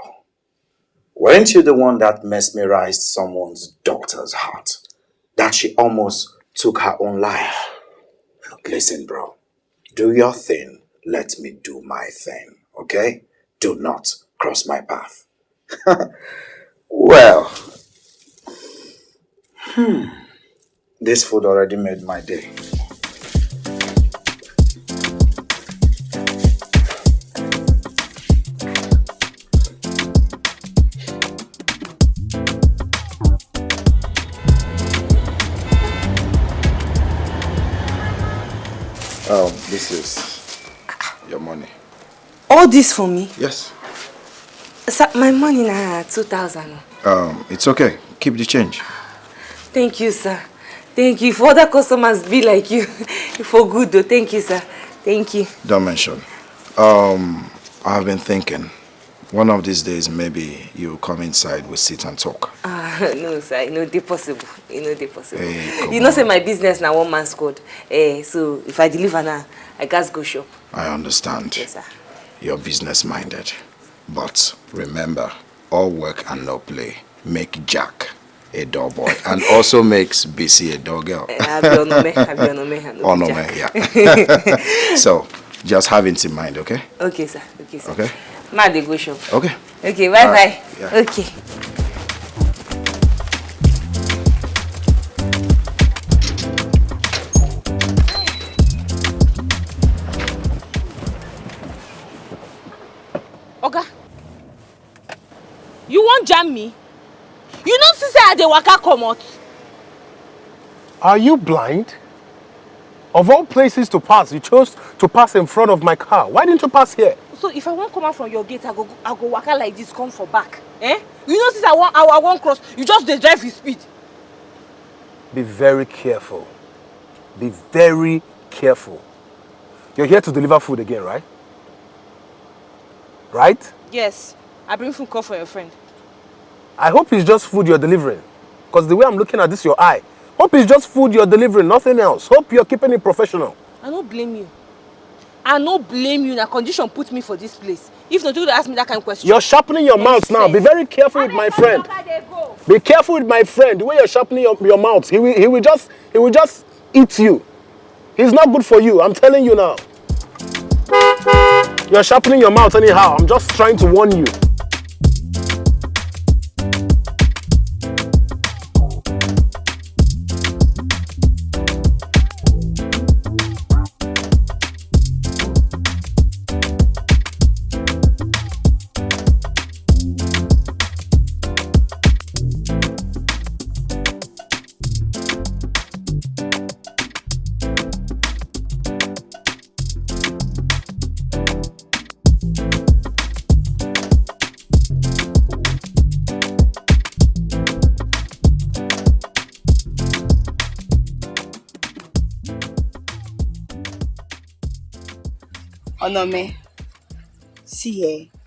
Weren't you the one that mesmerized someone's daughter's heart? That she almost took her own life? Look, listen, bro. Do your thing. Let me do my thing, okay? Do not cross my path. Well, This food already made my day. Um, this is your money. All this for me? Yes. Sir, my money na two thousand. Um, it's okay. Keep the change. Thank you, sir. Thank you. For other customers be like you. For good though. Thank you, sir. Thank you. Don't mention. Um, I've been thinking. One of these days, maybe you come inside, we sit and talk. Ah, no, sir. E no dey possible. E no dey possible. Hey, come You know say on. My business na one man squad. Eh, so if I deliver now, I gats go shop. I understand. Yes, sir. You're business minded. But remember, all work and no play make Jack a dull boy and also makes B C a dull girl. Eh, I be Onome, I be Onome, I no be Onome, Jack. Yeah. So, just have it in mind, okay? Okay, sir. Okay, sir. Okay. Ma dey go shop. Okay. Okay, bye Alright, bye. yeah. Okay. Oga, you wan jam me? You no see say I dey waka comot? Are you blind? Of all places to pass, you chose to pass in front of my car. Why didn't you pass here? So if I wan come out from your gate, I go I go waka like this come for back. Eh? You no see say I wan I, I wan cross, you just dey drive with speed. Be very careful. Be very careful. You're here to deliver food again, right? Right? Yes, I bring food come for your friend. I hope it's just food you're delivering. Because the way I'm looking at this, your eye. Hope it's just food you're delivering, nothing else. Hope you're keeping it professional. I no blame you. I no blame you. Na condition put me for this place. If not, you would ask me that kind of question. You're sharpening your mouth now. Be very careful with my friend. Be careful with my friend. The way you're sharpening your, your mouth, he will, he will just he will just eat you. He's not good for you. I'm telling you now. You're sharpening your mouth anyhow. I'm just trying to warn you. Onome, see eh,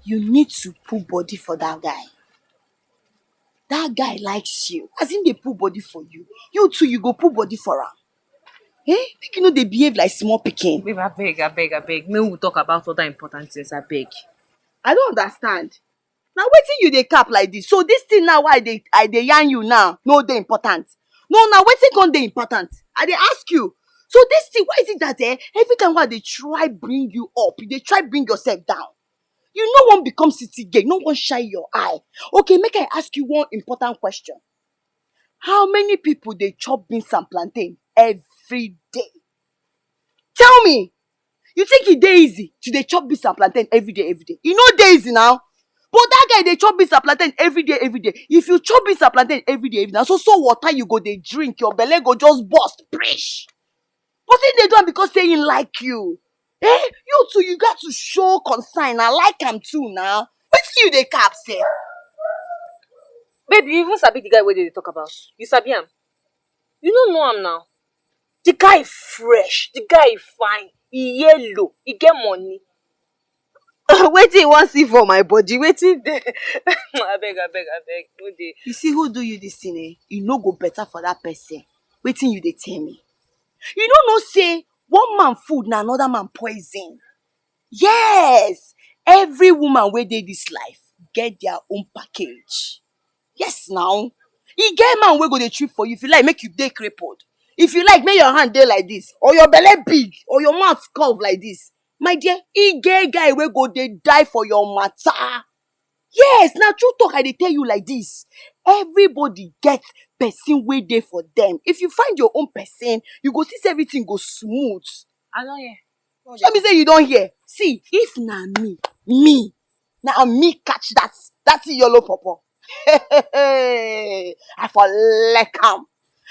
you need to put body for that guy. That guy likes you. As him dey put body for you, you too, you go put body for am. Eh? Make you no dey behave like small pikin. Babe, abeg, abeg, abeg. Make we talk about other important things, abeg. I don't understand. Now wetin you dey cap like this? So this thing now why I dey I dey yarn you now no dey important. No, now wetin come dey important? I dey ask you. So this thing, why is it that eh, every time wey I dey try bring you up, you dey try bring yourself down? You no wan become city girl, you no wan shine your eye. Okay, make I ask you one important question. How many people dey chop beans and plantain every day? Tell me, you think e dey easy to dey chop beans and plantain every day, every day? E no dey easy now. But that guy dey chop beans and plantain every day, every day. If you chop beans and plantain every day, every day, na so so water you go dey drink, your belle go just burst, prish. But he dey do am because say he like you. Eh? You too, you got to show concern. I like am too now. Wetin you dey cap sef? Babe, you even sabi the guy wey dey talk about? You sabi am? You no know am now. The guy fresh, the guy fine, he yellow, he get money. Wetin you wan see for my body? Wetin dey? Abeg, abeg, abeg, no dey. You see who do you this thing, eh? E no go better for that person. Wetin you dey tell me? You no know say one man food na another man poison. Yes, every woman wey dey this life get their own package. Yes now, e get man wey go dey trip for you. If you like, make you dey crippled. If you like, make your hand dey like this, or your belle big, or your mouth curve like this. My dear, e get guy wey go dey die for your matter. Yes, na true talk I dey tell you like this. Everybody get person wey dey for them. If you find your own person, you go see say everything go smooth. I don hear. Show me say you don hear. See, if na me, me, na me catch that that yellow pawpaw. I for lick am.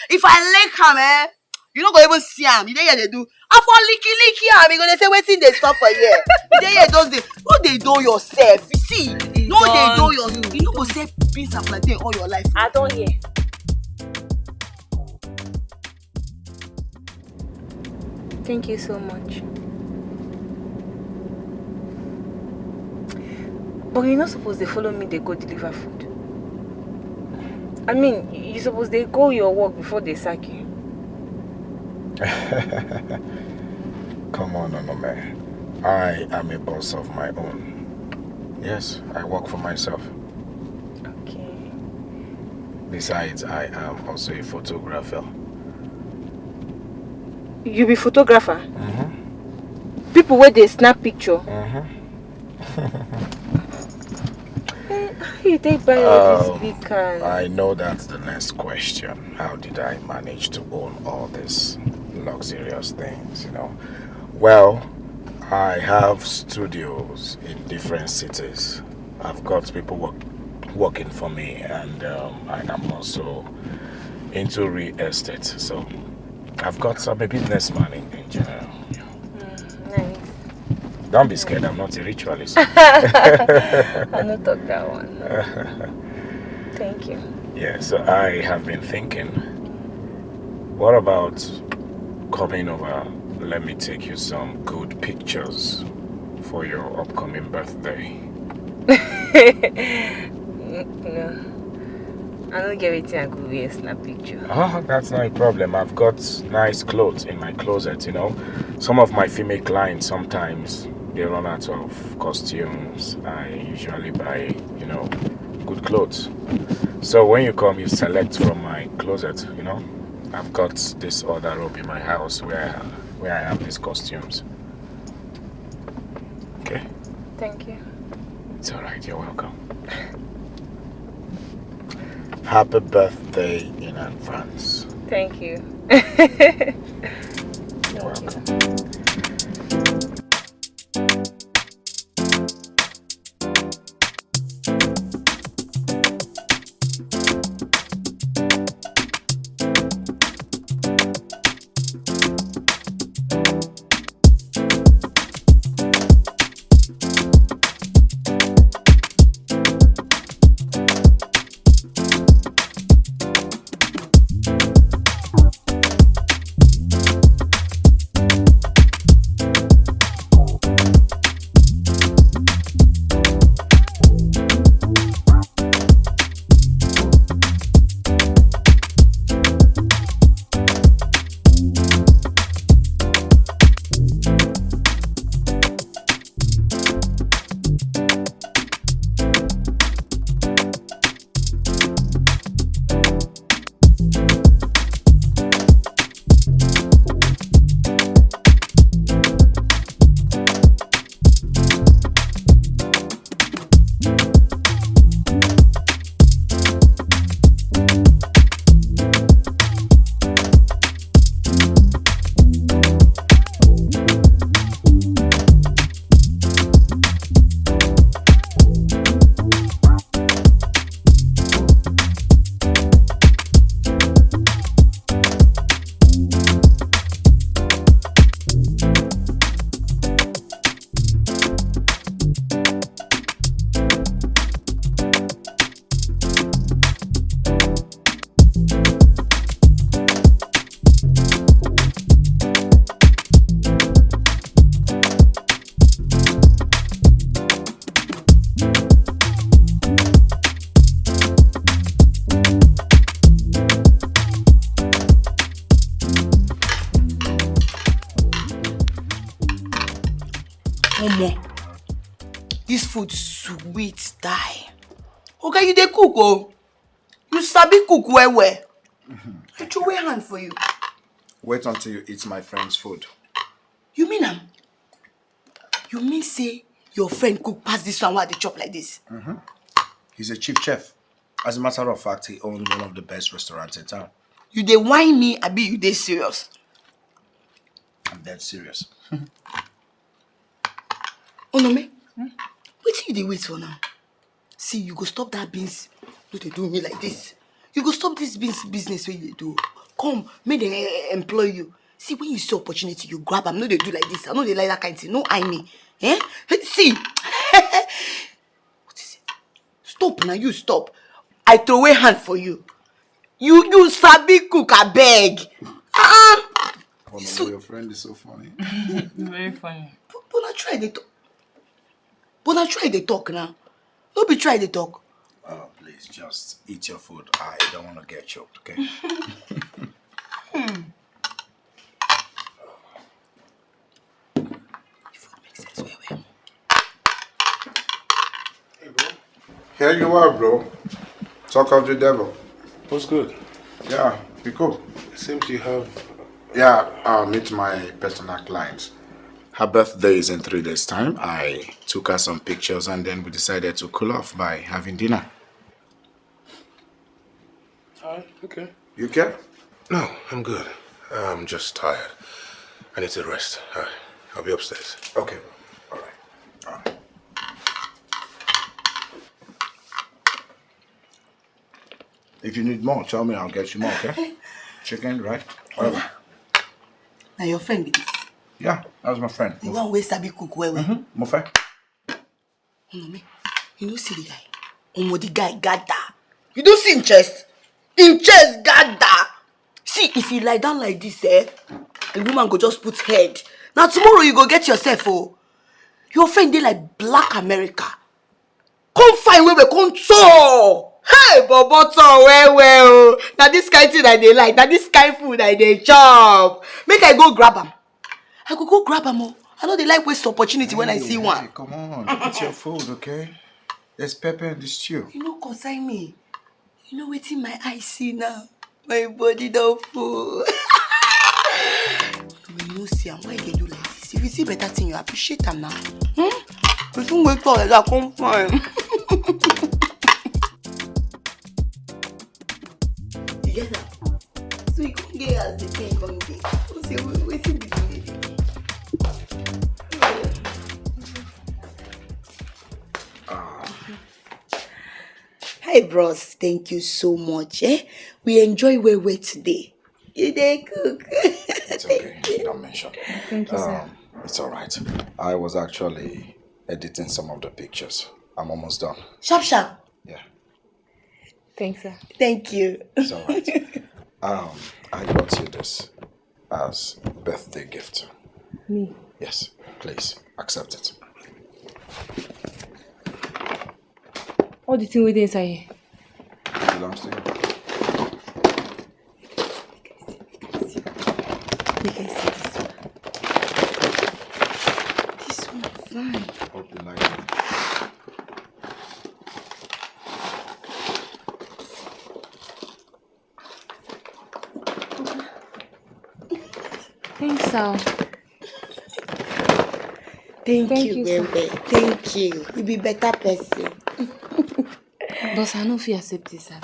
If I lick am, eh, you no go even see am. You dey here dey do. I for licky licky am. You go dey say wetin dey stop for here. You dey here those days. No dey do yourself. You see, no dey do your. You no go sell beans and plantain all your life. I don hear. Thank you so much. But you no suppose dey follow me dey go deliver food. I mean, you suppose dey go your work before they sack you. Come on, Onome. I am a boss of my own. Yes, I work for myself. Okay. Besides, I am also a photographer. You be photographer? Mm-hmm. People wey dey snap picture? Mm-hmm. Eh, how you take buy all Um, these big cars? I know that's the next question. How did I manage to own all these luxurious things, you know? Well, I have studios in different cities. I've got people work, working for me, and um, I am also into real estate. So I've got, I'm a businessman in, in general. Mm, nice. Don't be scared, I'm not a ritualist. I no talk that one. Thank you. Yeah, so I have been thinking, what about coming over? Let me take you some good pictures for your upcoming birthday. N- no. I don't get wetin I go wear snap picture. Ah, that's not a problem. I've got nice clothes in my closet, you know. Some of my female clients sometimes they run out of costumes. I usually buy, you know, good clothes. So when you come, you select from my closet, you know. I've got this other room in my house where where I have these costumes. Okay, Thank you. it's all right. You're welcome. Happy birthday in advance. Thank you. You're welcome. Omo, this food sweet die. Oga, you dey cook o. You sabi cook well well. I throw away hand for you. Wait until you eat my friend's food. You mean am? You mean say your friend cook pass this one wey I dey chop like this? Mm-hmm. He's a chief chef. As a matter of fact, he owns one of the best restaurants in town. You dey whine me, abi you dey serious? I'm dead serious. Onome, wetin you dey wait for now? See, you go stop that beans. No dey do me like this. You go stop this beans business wey you dey do. Come, make dem eh, employ you. See, when you see opportunity, you grab am. No dey do like this. I no dey like that kind thing. No eye me. Eh? See. What is it? Stop now, you stop. I throw away hand for you. You you sabi cook, abeg. Ah, Your friend is so funny. Very funny. But na try dey talk. But na try dey talk now. No be try dey talk. Oh, please, just eat your food. I don't want to get choked, okay? The food make sense well well. Here you are, bro. Talk of the devil. What's good? Yeah, we cool. Seems you have. Yeah, I'll meet my personal clients. Her birthday is in three days' time. I took her some pictures and then we decided to cool off by having dinner. All right, okay. You care? No, I'm good. I'm just tired. I need to rest. All right, I'll be upstairs. Okay, bro. All right. All right. If you need more, tell me. I'll get you more, okay? Chicken, right? Whatever. Na your friend be this. Yeah, that was my friend. The one wey sabi cook well well. Mm-hmm. Mo fẹ́. Onome, you no see the guy. Omo, the guy gather. You don see him chest? Him chest gather. See, if you lie down like this, eh, a woman go just put head. Now tomorrow you go get yourself, oh. Your friend dey like black America. Come fine well well, come tall. Hey, bobo tall well well, oh. Na this kind thing I dey like. Na this kind food I dey chop. Make I go grab am. I go go grab am, oh. I no dey like waste opportunity when I see one. Come on, eat your food, okay? There's pepper in the stew. You no concern me. You know wetin my eye see now? My body don full. When you no see am, why you dey do like this? If you see better thing, you appreciate am now. Hmm? Person wey tall like that come fine. You get am? So you come get as the thing come dey. Come say, "Wait, wetin be the meaning?" Hey, bros, thank you so much. Eh? We enjoy well well today. You dey cook. It's okay. You don't mention. Thank you, sir. Um, it's all right. I was actually editing some of the pictures. I'm almost done. Sharp, sharp. Yeah, Thanks, sir. Thank you. It's all right. Um, I brought you this as birthday gift. Me. Yes, please accept it. All the thing wey dey inside here. It belongs to you. Make I see this one. This one fine. Hope you like it. Thanks, sir. Thank, Thank you, you, well sir. Well. Thank you. You be better person. But I no fit accept this, sir.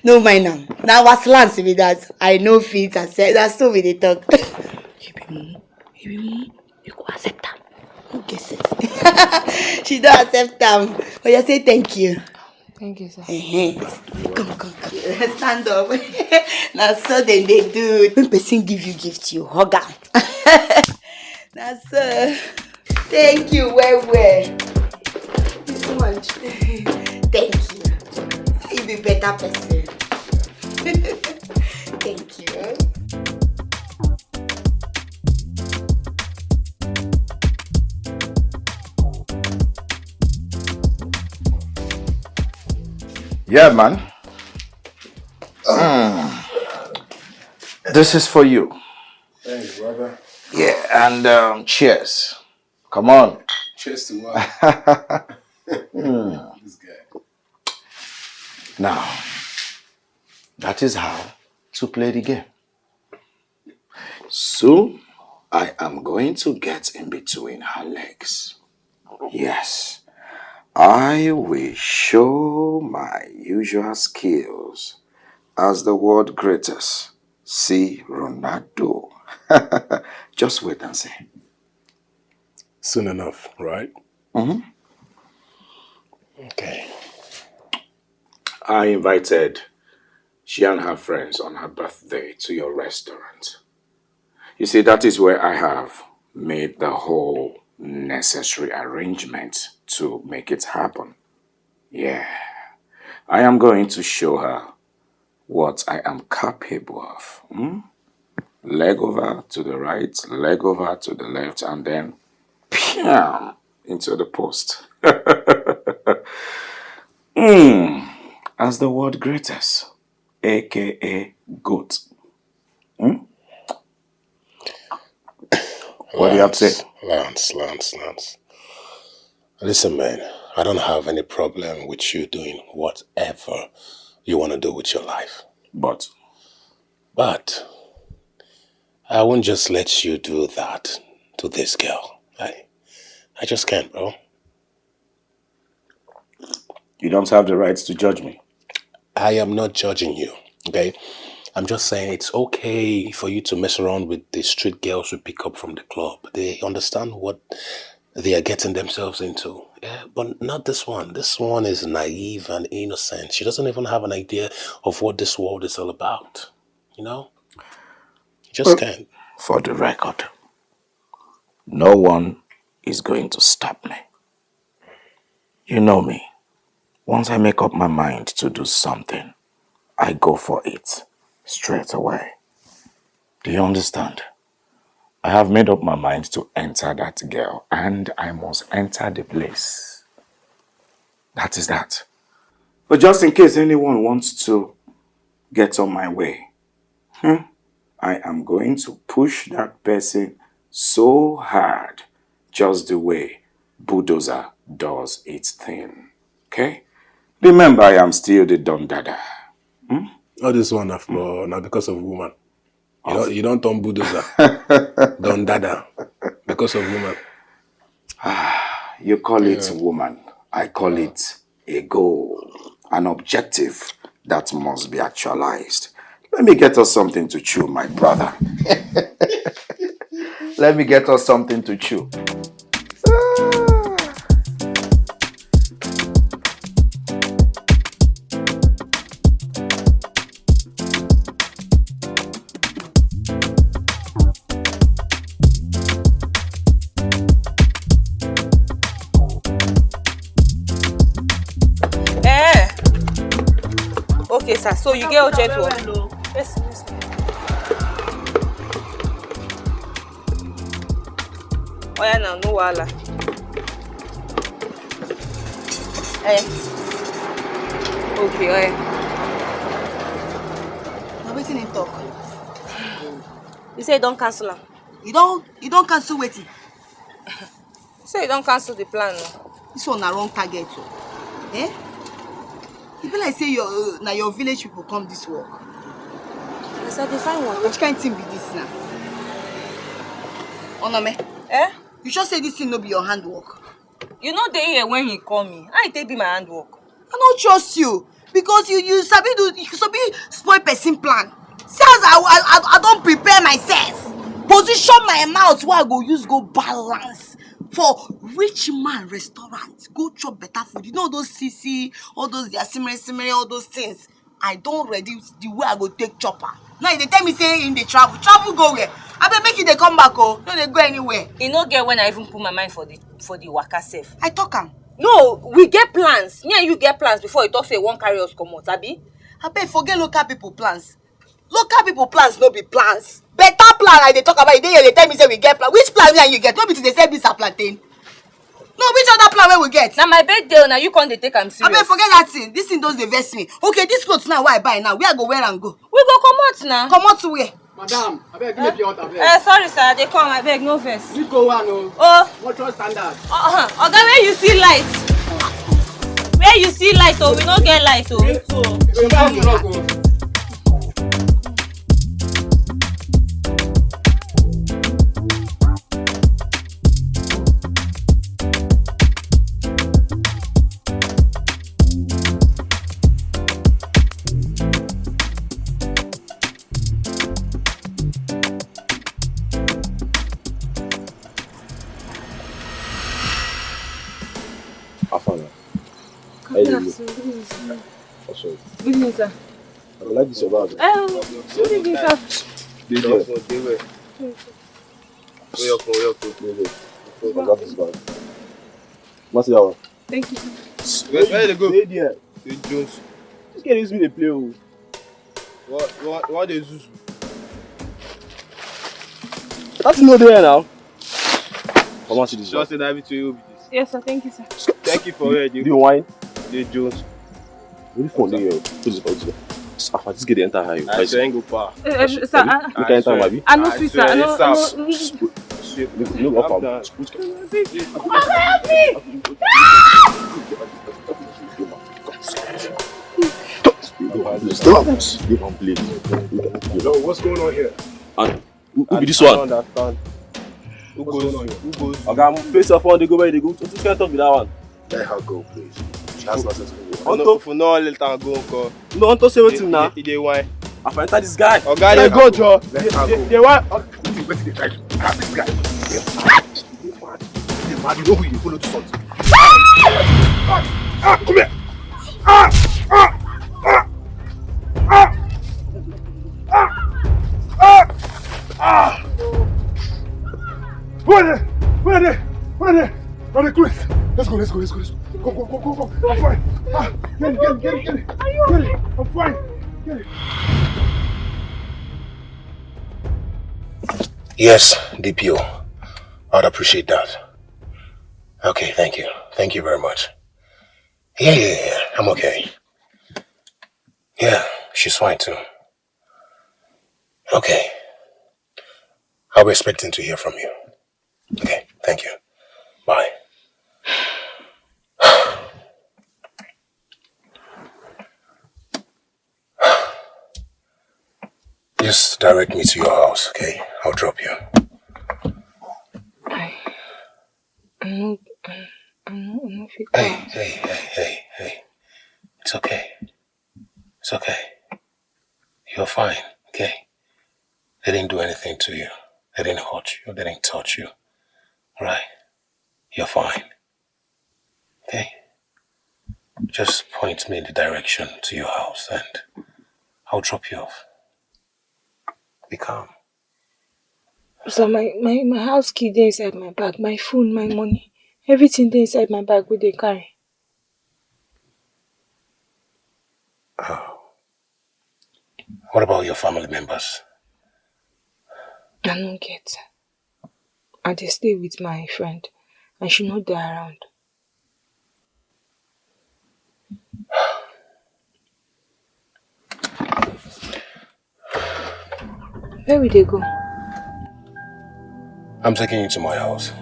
No mind am. Na our slangs be that. I no fit accept. Na so we dey talk. You be mumu. You be mumu. You go accept am. No get sense. She don accept am. Oya say thank you. Thank you, sir. Ehen. Come, come, come. Stand up. Na so dem dey do. When person give you gift, you hug am. Na so. Thank you well well. This one. Thank you. You be better person. Thank you. Yeah, man. Mm. This is for you. Thanks, brother. Yeah, and um, cheers. Come on. Cheers to what? Mm. This guy. Now, that is how to play the game. So, I am going to get in between her legs. Yes. I will show my usual skills as the world greatest. See Ronaldo. Just wait and see. Soon enough, right? Mhm. Okay. I invited she and her friends on her birthday to your restaurant. You see, that is where I have made the whole necessary arrangement to make it happen. Yeah. I am going to show her what I am capable of. Hmm? Leg over to the right, leg over to the left, and then pam into the post. Hmm. As the world greatest, A K A GOAT. Hmm? What do you have to say? Lance, Lance, Lance, Lance. Listen, man, I don't have any problem with you doing whatever you want to do with your life. But But I won't just let you do that to this girl. I, I just can't, bro. You don't have the right to judge me. I am not judging you, okay? I'm just saying it's okay for you to mess around with the street girls we pick up from the club. They understand what they are getting themselves into. Yeah, but not this one. This one is naive and innocent. She doesn't even have an idea of what this world is all about. You know? Just Well, can't. For the record, no one is going to stop me. You know me. Once I make up my mind to do something, I go for it straight away. Do you understand? I have made up my mind to enter that girl, and I must enter the place. That is that. But just in case anyone wants to get on my way, hmm, I am going to push that person so hard, just the way bulldozer does its thing. Okay? Remember, I am still the Don Dada. All this one na for now because of woman. You don't, you don't turn bulldozer. Don Dada. Because of woman. You call it woman, I call it a goal, an objective that must be actualized. Let me get us something to chew, my brother. Let me get us something to chew. Eh. Okay, sir. So you get urgent work? Yes, yes. Oh yeah, now no wahala. Eh. Okay, oh yeah. Na wetin him talk? You say you don cancel am. You don you don cancel wetin? So you don cancel the plan now. This one na wrong target o. Eh? E be like say your na your village people come this work. As I dey find Na water. Which kind thing be this now? Onome, Eh? You sure say this thing no be your handwork? You no dey here when he call me. How e take be my handwork? I no trust you because you you sabi do you sabi spoil person plan. See as I I I, I don prepare myself, position my mouth wey I go use go balance for rich man restaurant, go chop better food. You know those sisi, all those their simere simere, all those things. I don ready the way I go take chop am. Now you dey tell me say him dey travel, travel go where? Abeg make you dey come back o, no dey go anywhere. E no get when I even put my mind for the for the waka sef. I talk am. No, we get plans. Me and you get plans before you talk say you wan carry us comot, abi? Abeg forget local people plans. Local people plans no be plans. Better plan I dey talk about, you dey here dey tell me say we get plan. Which plan me and you get? No be to dey sell beans and plantain. No, which other plan wey we get? Na my birthday o, na you come dey take am serious. Abeg forget that thing. This thing just dey vex me. Okay, this cloth now wey I buy now, where I go wear am go? We go comot na. Comot where? Madam, abeg give me pure water abeg. Eh, sorry sir, I dey come, abeg no vex. You go one o. Oh. Cultural standard. Uh-huh. Oga, where you see light? Where you see light o? We no get light o. Me too. You buy the rock o. Also, good evening, sir. I like this your bag. Um, good evening, sir. Dey there. Dey well. Oya, oya, oya. Dey there. I got this bag. Must see that one. Thank you, sir. Where, where they go? Dey there. Dey Jones. This guy use me dey play o. What, what, what dey use? That's no there now. Come on, see this. Sure one. Say that be to you. Yes, sir. Thank you, sir. Thank you for where you. Do you wine? Dey Jones. Really fun dey here. Put this for you. After this get the enter high. I swear go pa. Eh, eh, sir, I, you can enter, abi? I no fit, sir. I no, no. No, no, no. Help me! Stop! Stop! Give am plate. Yo, what's going on here? And who, who be this one? I don't understand. Who goes? Who goes? Oga, I'm face your phone. They go where they go. What kind of talk be that one? Let her go, please. She has nothing to do with it. Unto for no let her go, uncle. No, unto say wetin na? He dey wine. I find this guy. Oga, dey go, Joe. Let her go. Dey wine. Wetin, wetin dey try to ask this guy? Dey mad. Dey mad. You know who you follow to salt. Ah, ah, come here. Ah, ah, ah, ah, ah, ah, ah. Where are they? Where are they? Where are they? Where are they? Chris, let's go, let's go, let's go, let's go. Go, go, go, go, go. I'm fine. Ah, get it, get it, get it, get it. Get it. I'm fine. Get it. Yes, D P O. I'd appreciate that. Okay, thank you. Thank you very much. Yeah, yeah, yeah. I'm okay. Yeah, she's fine too. Okay. I'll be expecting to hear from you. Okay, thank you. Bye. Just direct me to your house, okay? I'll drop you. I, I no, I, I no, I no fit. Hey, come. Hey, hey, hey, hey. It's okay. It's okay. You're fine, okay? They didn't do anything to you. They didn't hurt you. They didn't touch you. Right? You're fine. Okay? Just point me in the direction to your house and I'll drop you off. Be calm. So my, my, my house key dey inside my bag, my phone, my money, everything dey inside my bag wey dey carry. Oh. What about your family members? I no get. I dey stay with my friend and she no dey around. Where we dey go? I'm taking you to my house.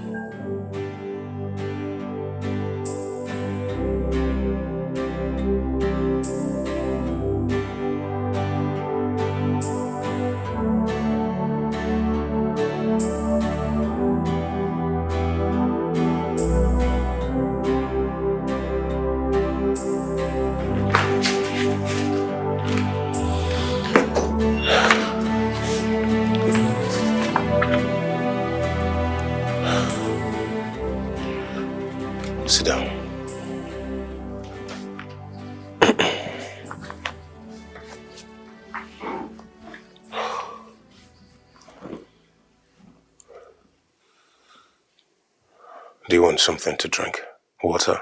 Sit down. Do you want something to drink? Water?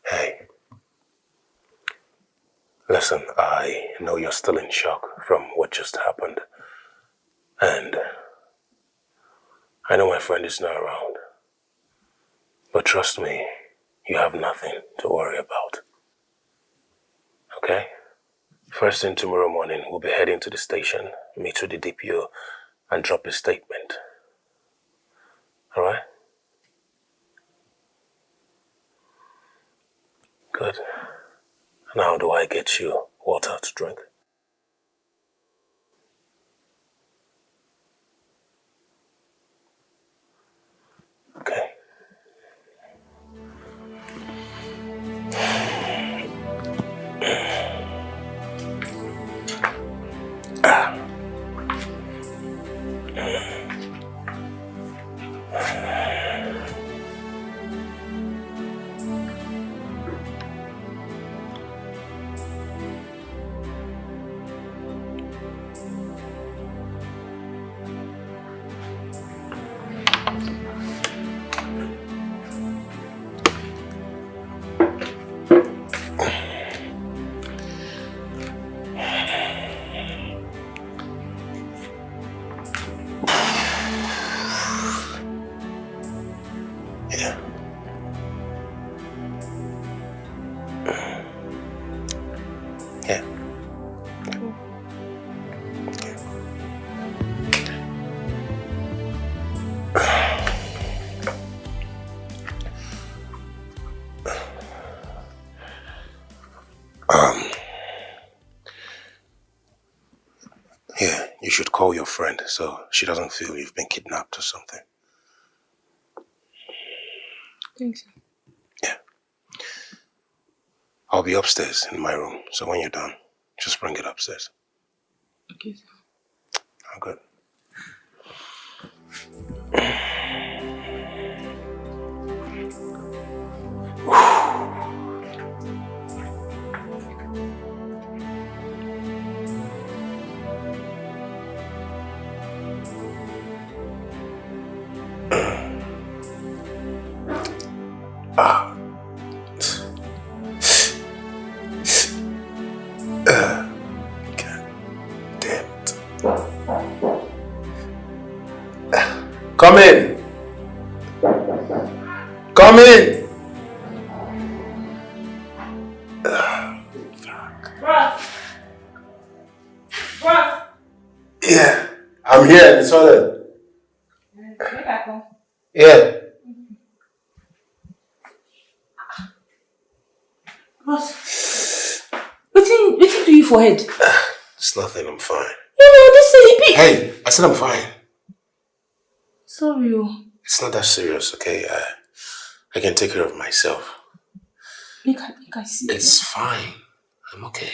Hey. Listen, I know you're still in shock from what just happened. And I know my friend is not around. But trust me, you have nothing to worry about. Okay? First thing tomorrow morning, we'll be heading to the station, meet with the D P O, and drop a statement. Alright? Good. Now, do I get you water to drink? Okay. Ah. Yeah. Yeah. Um, yeah, you should call your friend so she doesn't feel you've been kidnapped or something. Thanks, sir. I'll be upstairs in my room, so when you're done, just bring it upstairs. Okay, sir. I'm good. Ah. God damn it. Come in. Come in. Fuck. Bros. Bros. Yeah, I'm here. It's all right. Make I come. Yeah. Bros. Wetin wetin do you for head? It's nothing. I'm fine. No, no, this thing e big. Hey, I said I'm fine. Sorry o. It's not that serious, okay? I, I can take care of myself. Make I make I see. It's fine. I'm okay.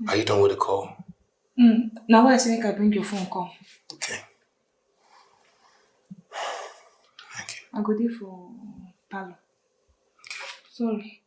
Are you done with the call? Mm, na why I say make I bring your phone come. Okay. Thank you. I go dey for parlour. Sorry.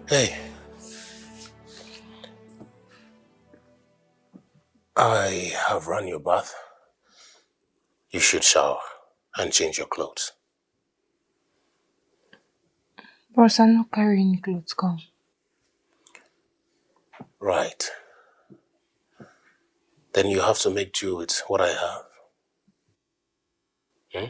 Hey. I have run your bath. You should shower and change your clothes. Bros, I no carry any clothes come. Right. Then you have to make do with what I have. Hmm?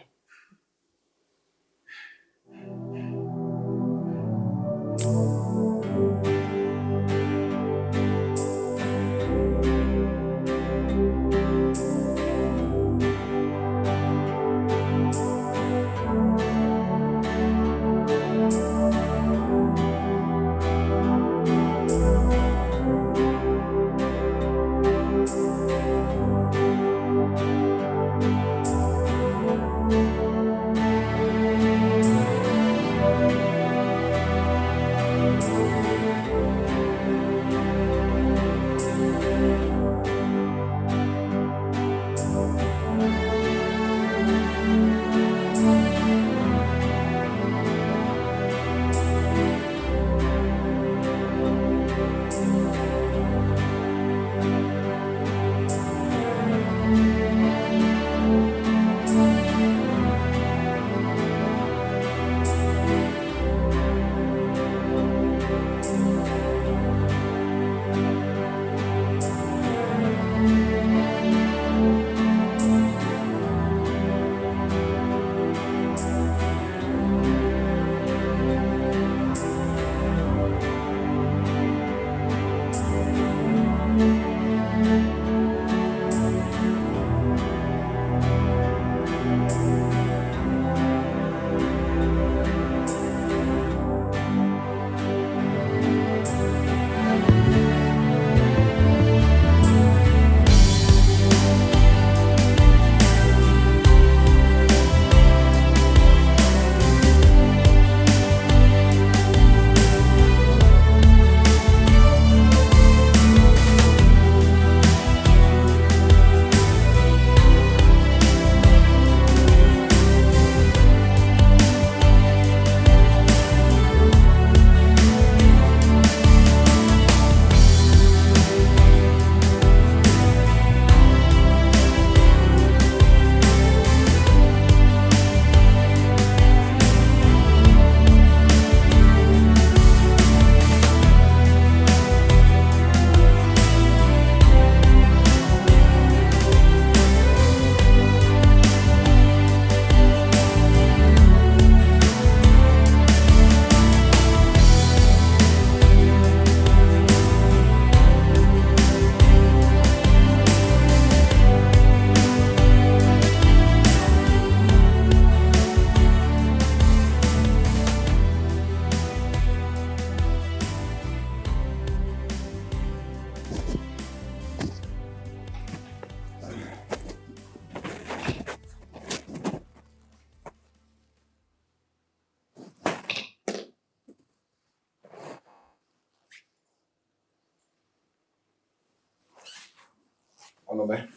Onome.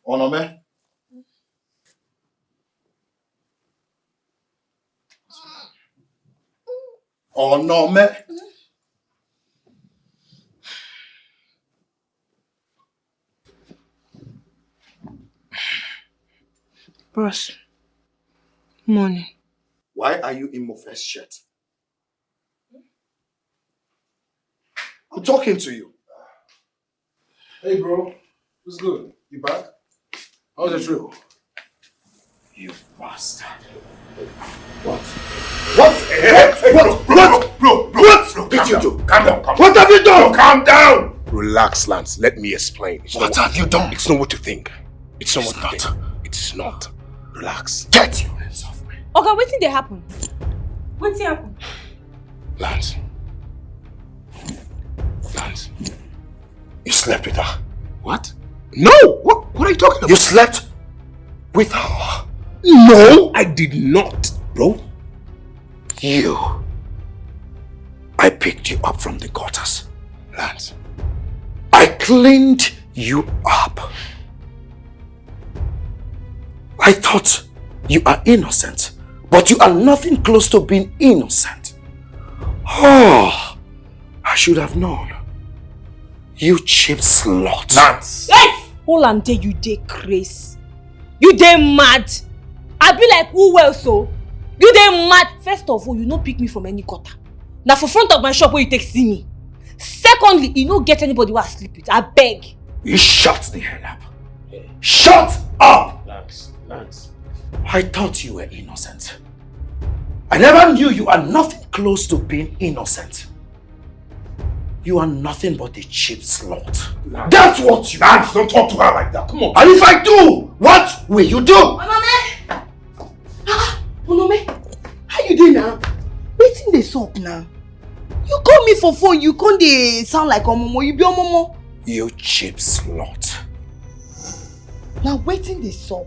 Onome. Onome. Bros, morning. Why are you in my first shirt? I'm talking to you. Hey, bro. What's good? You back? How's the trip? You bastard. What? What? What? What? What? What? What did you do? Calm down. Calm down. What have you done? Calm down. Relax, Lance. Let me explain. It's What not- have you done? It's not what you think. It's not It's what you not. think. It's not. Relax. Get your hands off me. Oga, wetin dey happen? Wetin happen? Lance. Lance. You slept with her. What? No! What, what are you talking about? You slept with her. No, I did not, bro. You. I picked you up from the gutters. Lance. I cleaned you up. I thought you are innocent, but you are nothing close to being innocent. Oh, I should have known. You cheap slut. Lance! Yes! Hold am there, you dey craze. You dey mad. I be like, who else so? You dey mad. First of all, you no pick me from any gutter. Na for front of my shop wey you take see me. Secondly, e no get anybody wey I sleep with. Abeg. You shut the hell up. Shut up! Relax, relax. I thought you were innocent. I never knew you are nothing close to being innocent. You are nothing but a cheap slut. That's what you are. Don't talk to her like that. Come on. And if I do, what will you do? Onome! Ah, Onome, how you dey now? Wetin dey sup now? You call me for phone, you come dey sound like omomo, you be omomo. You cheap slut. Na wetin dey sup?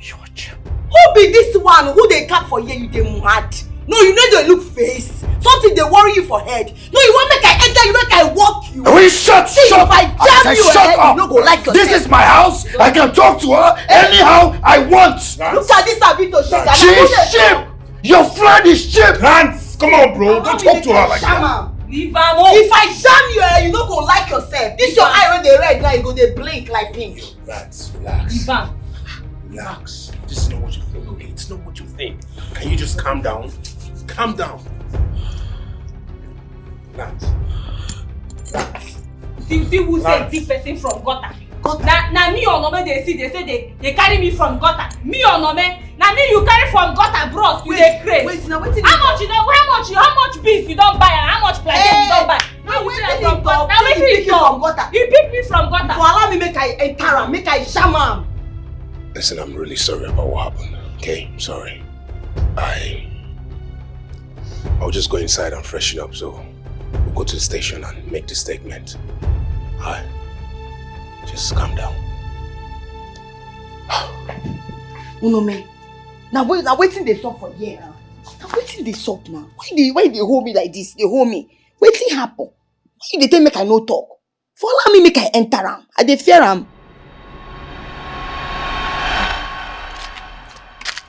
You're cheap. Who be this one? Who dey cap for here? You dey mad? No, you no dey look face. Something dey worry you for head. No, you wan make I enter you, make I walk you. Will you shut, See, shut if I up? jam I you, said shut eh, up. You no go like This yourself. Is my house. I can talk to her anyhow I want. Look at this Abito shit. She is cheap. Your friend is cheap. Lance, come on, bro. Don't talk to her like that. Leave am o. If I jam you, eh, you no go like yourself. This your eye wey dey red now, you go dey blink like pink. Lance, relax. Leave am. Relax. This is not what you think, okay? It's not what you think. Can you just calm down? Calm down. Lance. Lance. See, see who say Lance. Dig person from gutter. Na na me Onome dey see, dey say dey dey carry me from gutter. Me Onome, na me you carry from gutter, bros. You dey craze. Wait, na wetin? How much you don? How much you? How much beans you don buy? And how much plantain you don buy? Na You say wetin from he talk? gutter. Na Say wetin he you pick you from talk? Gutter. You pick me from gutter. For allow me make I enter am, make I jam am. Listen, I'm really sorry about what happened. Okay, I'm sorry. I I'll just go inside and freshen up, so we'll go to the station and make the statement. Alright. Just calm down. Onome, na wait, na wetin dey sup for here now? Na wetin dey sup now? Why dey why you dey hold me like this? Dey hold me. Wetin happen? Why you dey tell make I no talk? For allow me make I enter am. I dey fear am.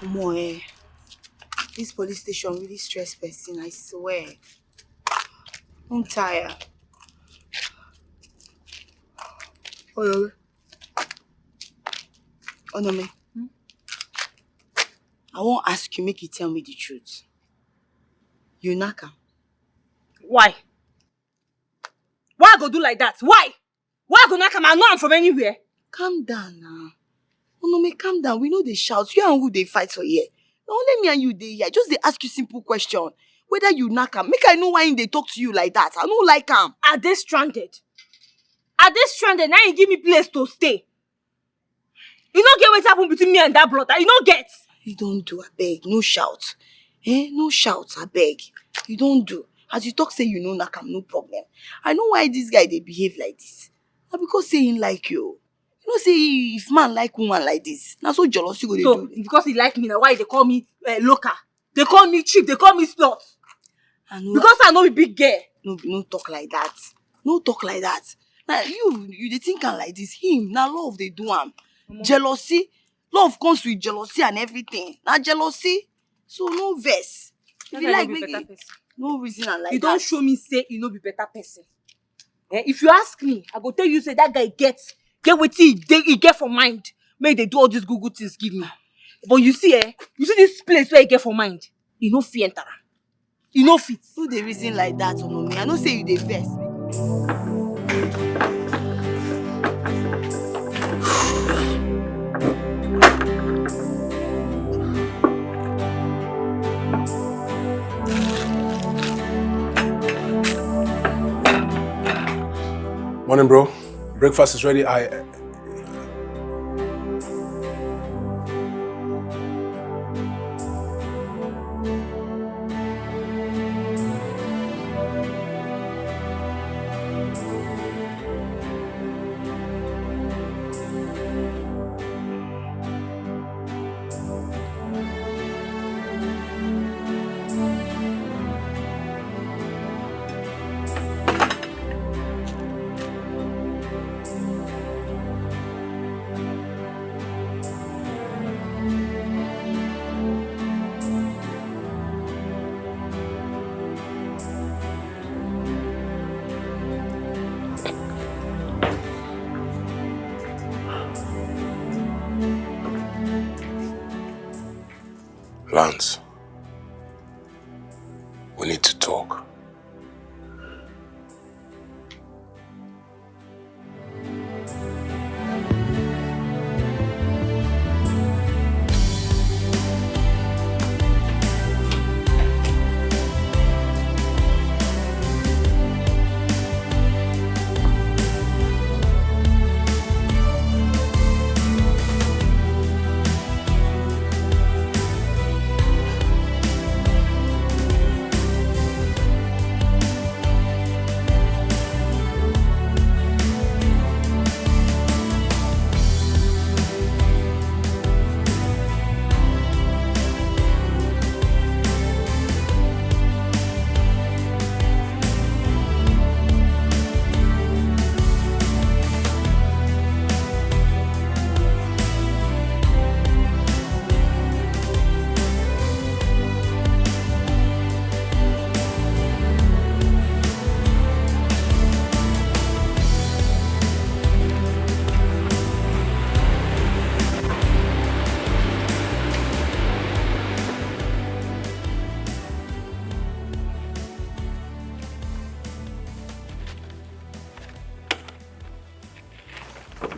Omo eh, this police station really stress person, I swear. I'm tired. Onome. Onome. I wan ask you make you tell me the truth. You knack am? Why? Why I go do like that? Why? Why I go knack am? I know am from anywhere. Calm down now. Onome, calm down. We no dey shout. You and who dey fight for here? Na only me and you dey here. I just dey ask you simple question. Whether you knack am, make I know why him dey talk to you like that. I no like am. I dey stranded. I dey stranded. Now you give me place to stay. You no get wetin happen between me and that brother. You no get. You don do, abeg, no shout. Eh, no shout, abeg. You don do. As you talk say you no knack am, no problem. I know why this guy dey behave like this. Na because say he like you. You know say if man like woman like this, na so jealousy go dey So do. Because he like me, na why they call me uh, local. They call me cheap. They call me slut. I know. Because I no be big girl. No, no talk like that. No talk like that. That you you dey think am like this. Him na love dey do am. Jealousy, love comes with jealousy and everything. Na jealousy. So no vex. If you like, make you, no reason am like you don that. Show me say you no be better person. Eh, if you ask me, I go tell you say that guy get get wetin he dey he get for mind. Make they do all these good good things give me. But you see, eh, you see this place where he get for mind, he no fit enter am. He no fit. Who dey reason like that, Onome? I know say you dey vex. Morning, bro. Breakfast is ready. I Lance, we need to talk.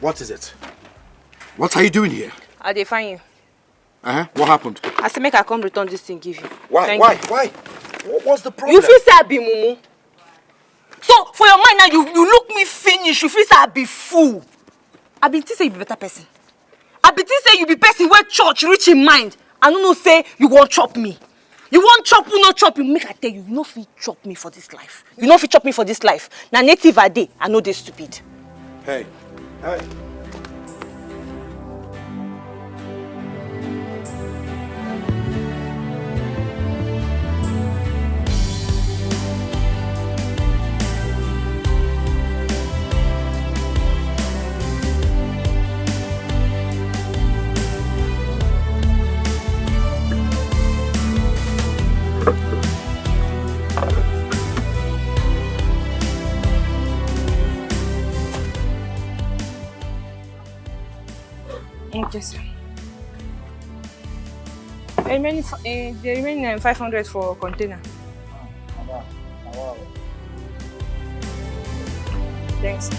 What is it? What are you doing here? I dey find you. Uh-huh. What happened? I say make I come return this thing give you. Why? Thank Why? you. Why? Wha- What's the problem? You feel say I be mumu. So for your mind now, you, you look me finish. You feel say I be fool. I been think say you be better person. I been think say you be person where church reach in mind. I don't know say you won't chop me. You won't chop who not chop you. Make I tell you, you no fit chop me for this life. You no fit chop me for this life. Na native I dey. I know they stupid. Hey. Hey. Okay, sir. The remaining, fi- eh, the remaining um, five hundred for container. Thanks.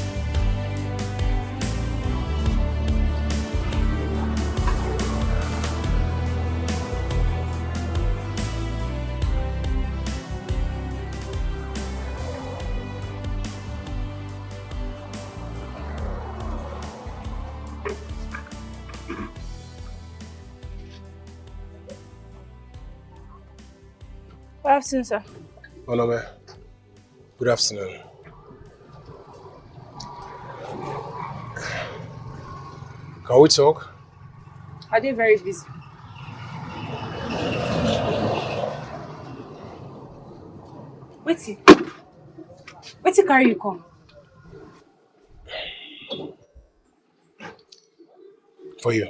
Good afternoon, sir. Onome, good afternoon. Can we talk? I dey very busy. Wetin? Wetin carry you come? For you.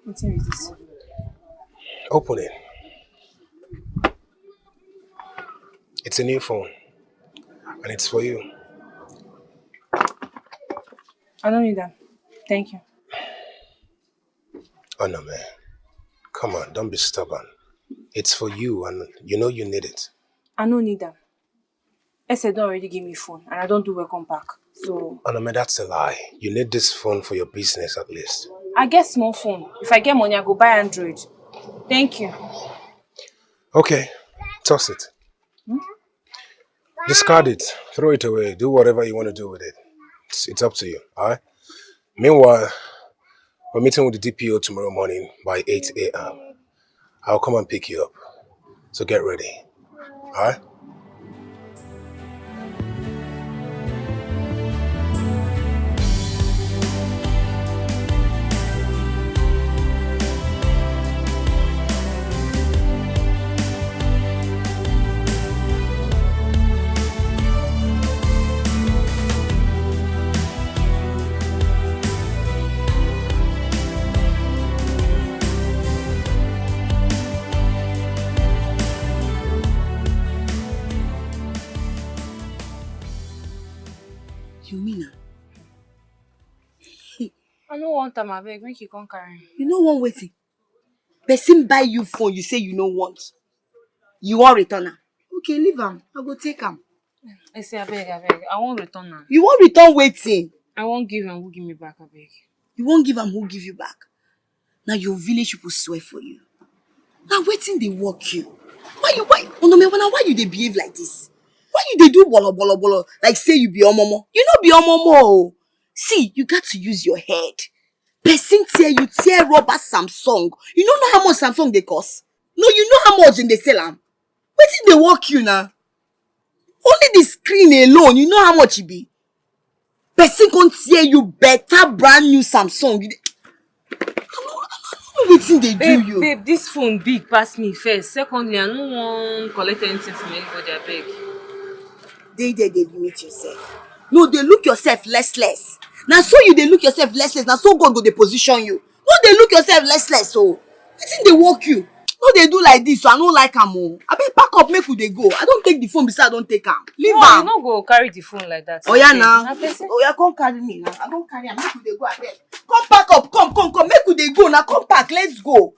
Wetin be this? Open it. It's a new phone. And it's for you. I don't need them. Thank you. Oh no, man. Come on, don't be stubborn. It's for you and you know you need it. I don't need them. Ese don already give me phone and I don do welcome pack. So Oh no, man, that's a lie. You need this phone for your business at least. I get small phone. If I get money, I go buy Android. Thank you. Okay, toss it. Discard it, throw it away, do whatever you want to do with it. It's, it's up to you, alright? Meanwhile, we're meeting with the D P O tomorrow morning by eight a m. I'll come and pick you up. So get ready. Alright? You mean am? I no want am abeg, make you come carry me. You no want wetin? Person buy you phone, you say you no want. You wan return am. Okay, leave am. I go take am. I say abeg, abeg, I wan return am. You wan return wetin? I wan give am, who give me back abeg? You wan give am who give you back? Na your village people swear for you. Na wetin dey work you? Why you why Onome, na why you dey behave like this? Why you dey do bolo bolo bolo like say you be omomo? You no be omomo o. See, you got to use your head. Person tear you, tear rubber Samsung. You no know how much Samsung dey cost? No, you know how much dem dey sell am? Wetin dey work you na? Only the screen alone, you know how much e be? Person come tear you better brand new Samsung. You dey, I no, I no know wetin dey do Babe, you. Babe, this phone big pass me first. Secondly, I no wan collect anything from anybody abeg. Dey there, dey limit yourself. No, dey look yourself less less. Na so you dey look yourself less less. Na so God go dey position you. No dey look yourself less less o. Wetin dey work you? No dey do like this o. I no like am o. Abeg pack up make we dey go. I don take the phone be say I don take am. Leave am. No, you no go carry the phone like that. Oya na. Oya come carry me na. I don carry am make we dey go abeg. Come pack up, come come come make we dey go na. Come pack, let's go.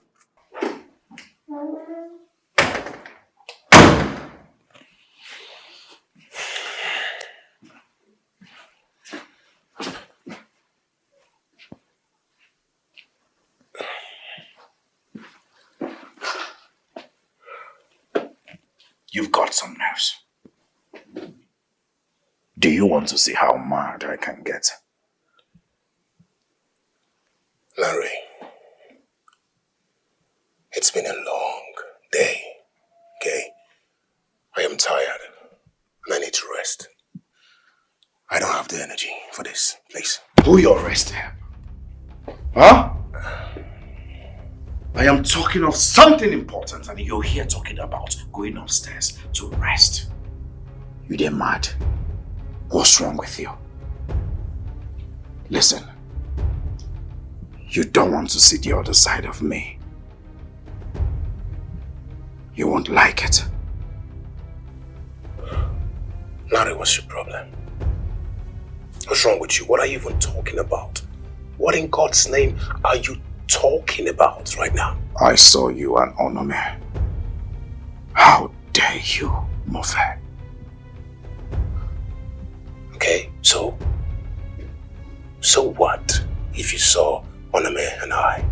You've got some nerves. Do you want to see how mad I can get? Larry, it's been a long day, okay? I am tired and I need to rest. I don't have the energy for this, please. Who your rest help? Huh? I am talking of something important and you're here talking about going upstairs to rest. You dey mad? What's wrong with you? Listen, you don't want to see the other side of me. You won't like it. Larry, what's your problem? What's wrong with you? What are you even talking about? What in God's name are you talking about right now? I saw you and Onome. How dare you, Mofe? Okay, so so what if you saw Onome and I?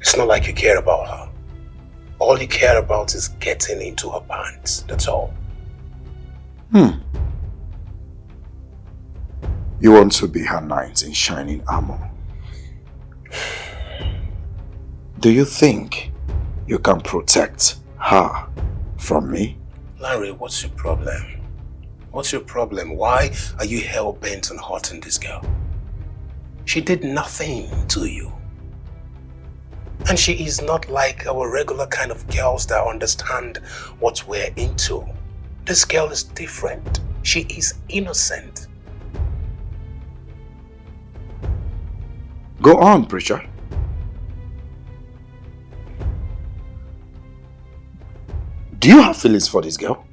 It's not like you care about her. All you care about is getting into her pants. That's all. Hmm. You want to be her knight in shining armor. Do you think you can protect her from me? Larry, what's your problem? What's your problem? Why are you hell bent on hurting this girl? She did nothing to you. And she is not like our regular kind of girls that understand what we're into. This girl is different. She is innocent. Go on, preacher. Do you have feelings for this girl?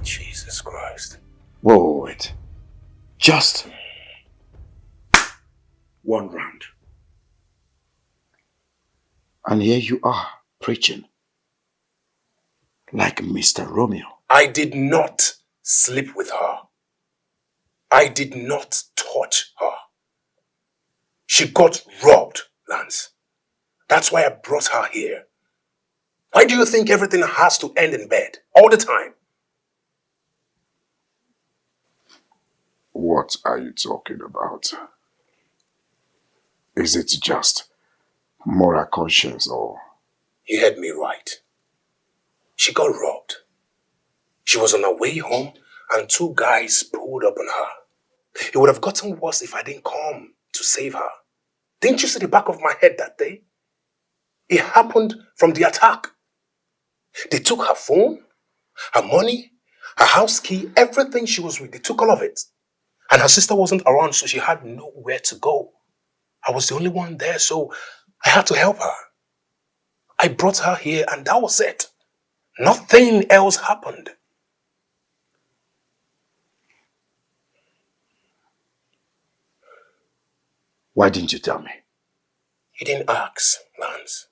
Jesus Christ. Whoa, wait. Just one round. And here you are, preaching like Mister Romeo. I did not sleep with her. I did not touch her. She got robbed, Lance. That's why I brought her here. Why do you think everything has to end in bed all the time? What are you talking about? Is it just moral conscience or? You heard me right. She got robbed. She was on her way home and two guys pulled up on her. It would have gotten worse if I didn't come to save her. Didn't you see the back of my head that day? It happened from the attack. They took her phone, her money, her house key, everything she was with. They took all of it. And her sister wasn't around, so she had nowhere to go. I was the only one there, so I had to help her. I brought her here, and that was it. Nothing else happened. Why didn't you tell me? You didn't ask, Lance.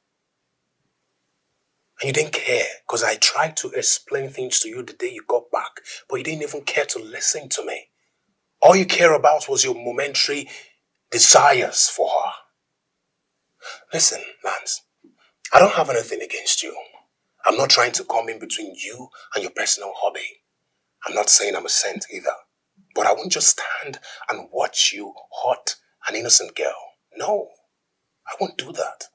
And you didn't care, because I tried to explain things to you the day you got back, but you didn't even care to listen to me. All you care about was your momentary desires for her. Listen, Lance, I don't have anything against you. I'm not trying to come in between you and your personal hobby. I'm not saying I'm a saint either, but I won't just stand and watch you hurt an innocent girl. No, I won't do that.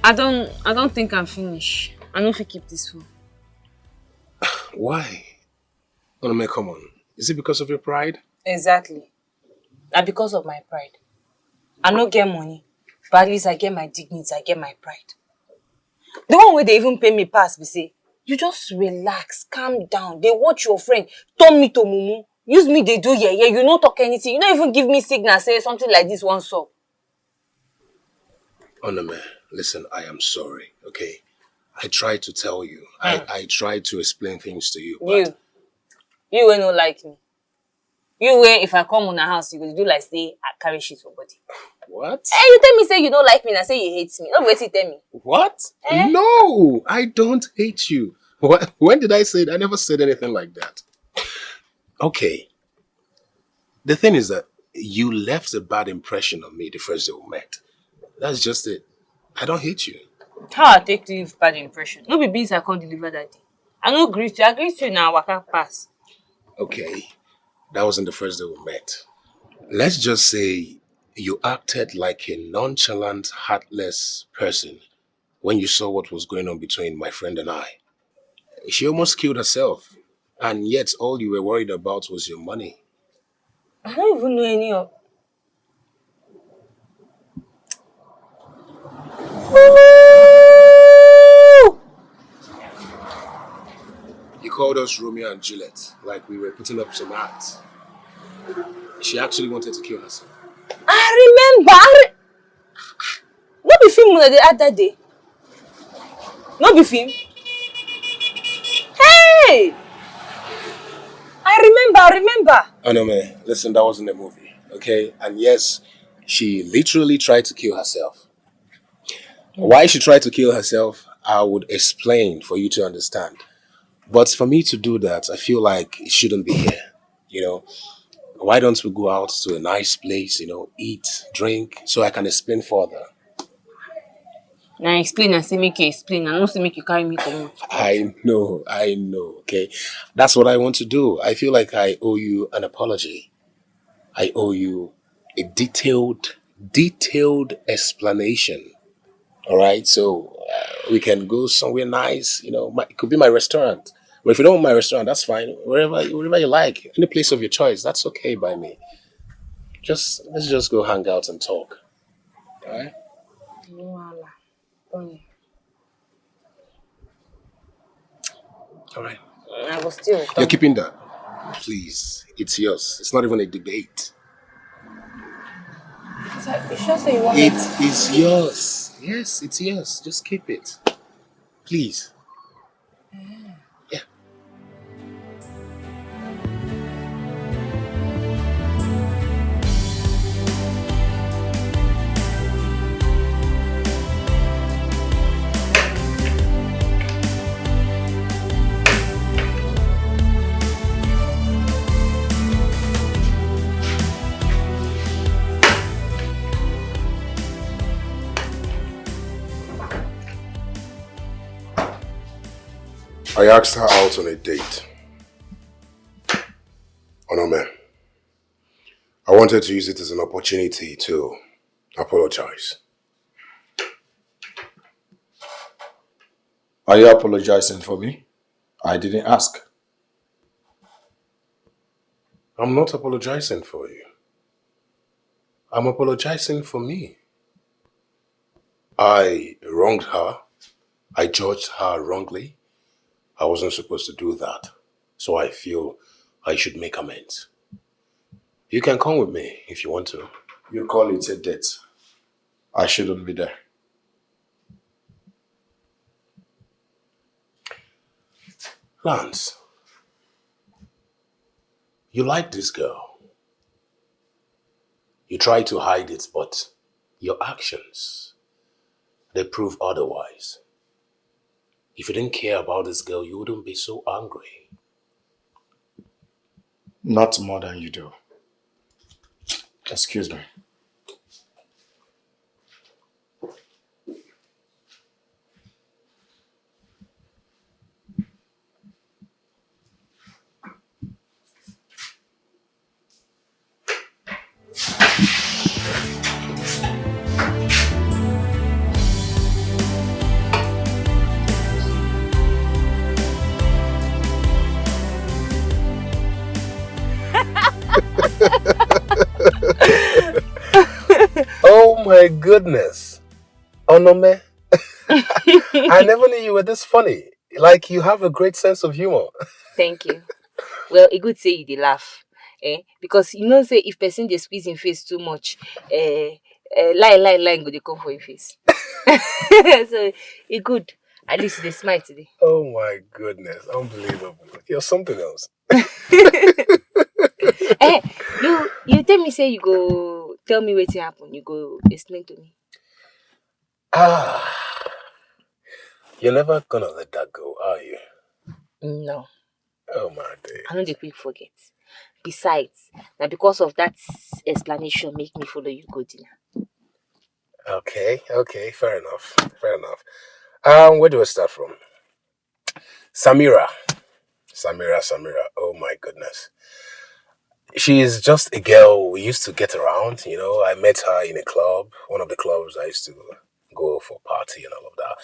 I don't I don't think I'm finished. I don't fit keep this one. Why? Onome, come on. Is it because of your pride? Exactly. Na because of my pride. I no get money, but at least I get my dignity, I get my pride. The one wey dey even pay me pass be say, you just relax, calm down, dey watch your friend, turn me to mumu, use me dey do yeye, you no talk anything, you no even give me signal say something like this wan sup. Onome, listen, I am sorry, okay? I tried to tell you. I, Mm. I tried to explain things to you, but You, you wey no like me. You wey if I come una house, you go do like say I carry shit for body. What? Eh, you tell me say you no like me, na say you hate me. No be wetin you tell me. What? Eh? No, I don't hate you. What? When did I say it? I never said anything like that. Okay. The thing is that you left a bad impression on me the first day we met. That's just it. I don't hate you. How I take leave bad impression? No be beans I come deliver that day. I no greet you. I greet you now, waka pass. Okay, that wasn't the first day we met. Let's just say you acted like a nonchalant, heartless person when you saw what was going on between my friend and I. She almost killed herself, and yet all you were worried about was your money. I don't even know any of. You called us Romeo and Juliet, like we were putting up some act. She actually wanted to kill herself. I remember. I re- no be film una dey act that day. No be film. Hey! I remember, I remember. Oh no, man. Listen, that wasn't a movie, okay? And yes, she literally tried to kill herself. Why she tried to kill herself, I would explain for you to understand. But for me to do that, I feel like it shouldn't be here, you know? Why don't we go out to a nice place, you know, eat, drink, so I can explain further? Na explain, I say make you explain. I no say make you carry me comot. I know, I know, okay? That's what I want to do. I feel like I owe you an apology. I owe you a detailed detailed explanation. All right, so uh, we can go somewhere nice. You know, my, it could be my restaurant. But if you don't want my restaurant, that's fine. Wherever, wherever you like, any place of your choice, that's okay by me. Just let's just go hang out and talk. All right. No wahala. Tony. All right. I was still. You're keeping that. Please, it's yours. It's not even a debate. So you sure say you want It it? Is yours. Yes, it's yours. Just keep it. Please. Yeah. I asked her out on a date. Onome, I wanted to use it as an opportunity to apologize. Are you apologizing for me? I didn't ask. I'm not apologizing for you. I'm apologizing for me. I wronged her. I judged her wrongly. I wasn't supposed to do that. So I feel I should make amends. You can come with me if you want to. You call it a date. I shouldn't be there. Lance, you like this girl. You try to hide it, but your actions, they prove otherwise. If you didn't care about this girl, you wouldn't be so angry. Not more than you do. Excuse me. Oh my goodness. Onome. I never knew you were this funny. Like, you have a great sense of humor. Thank you. Well, e good say you dey laugh. Eh? Because you know say if person dey squeeze him face too much, eh, eh, line, line, line go dey come for your face. So e good. At least you dey smile today. Oh my goodness. Unbelievable. You're something else. Eh, you you tell me say you go tell me wetin happen. You go explain to me. Ah, you're never gonna let that go, are you? No, Oh my day. I no dey quick forget. Besides, na because of that explanation make me follow you go dinner. Okay, okay, fair enough, fair enough. Um, where do I start from? Samira, Samira, Samira. Oh my goodness, she is just a girl we used to get around. You know, I met her in a club, one of the clubs I used to go for party and all of that.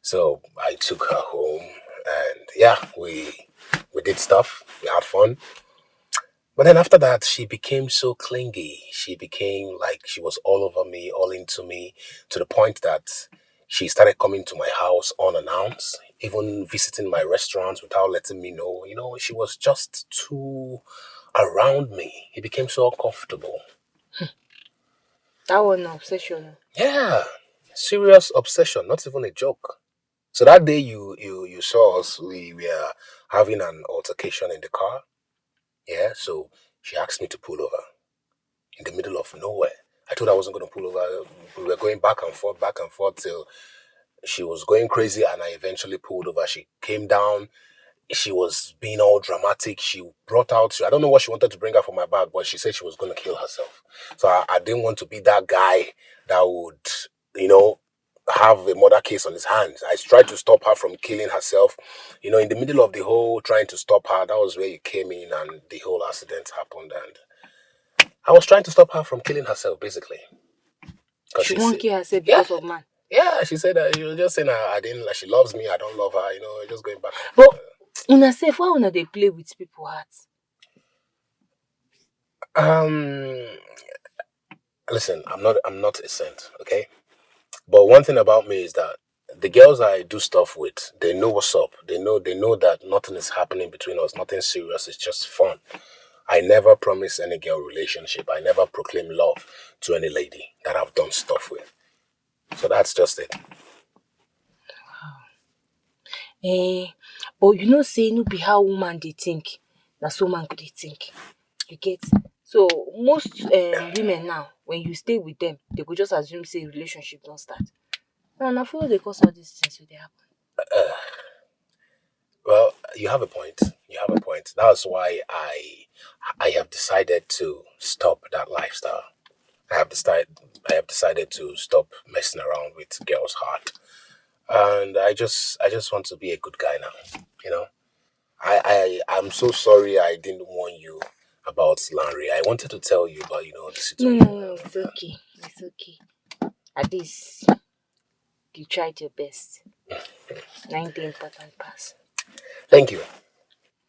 So I took her home, and yeah, we we did stuff. We had fun. But then after that, she became so clingy. She became like she was all over me, all into me, to the point that she started coming to my house unannounced, even visiting my restaurants without letting me know. You know, she was just too around me. It became so uncomfortable. That one na obsession. Yeah, serious obsession, not even a joke. So that day you you you saw us, we were having an altercation in the car. Yeah, so she asked me to pull over in the middle of nowhere. I told her I wasn't going to pull over. We were going back and forth, back and forth till she was going crazy, and I eventually pulled over. She came down. She was being all dramatic. She brought out, I don't know what she wanted to bring out from my bag, but she said she was going to kill herself. So I, I didn't want to be that guy that would, you know, have a murder case on his hands. I tried to stop her from killing herself. You know, in the middle of the whole trying to stop her, that was where you came in and the whole accident happened. And I was trying to stop her from killing herself, basically. 'Cause She she's- won't kill herself Yeah. because of man. Yeah, she said that she was just saying, "I, I didn't like. She loves me. I don't love her. You know, just going back." But una sef, why una dey play with people heart? Um, listen, I'm not, I'm not a saint, okay? But one thing about me is that the girls I do stuff with, they know what's up. They know, they know that nothing is happening between us. Nothing serious. It's just fun. I never promise any girl relationship. I never proclaim love to any lady that I've done stuff with. So that's just it. Eh, but you know say no be how woman dey think, na so man go dey think. You get? So most um, women now, when you stay with them, they go just assume say relationship don start. Now, na follow dey cause all these things wey dey happen. Well, you have a point. You have a point. That's why I, I have decided to stop that lifestyle. I have decided, I have decided to stop messing around with girls' heart, and I just, I just want to be a good guy now. You know, I, I, I'm so sorry I didn't warn you about Larry. I wanted to tell you, but you know the No, situation. no, no, it's okay. It's okay. At least you tried your best. Nine day important pass. Thank you.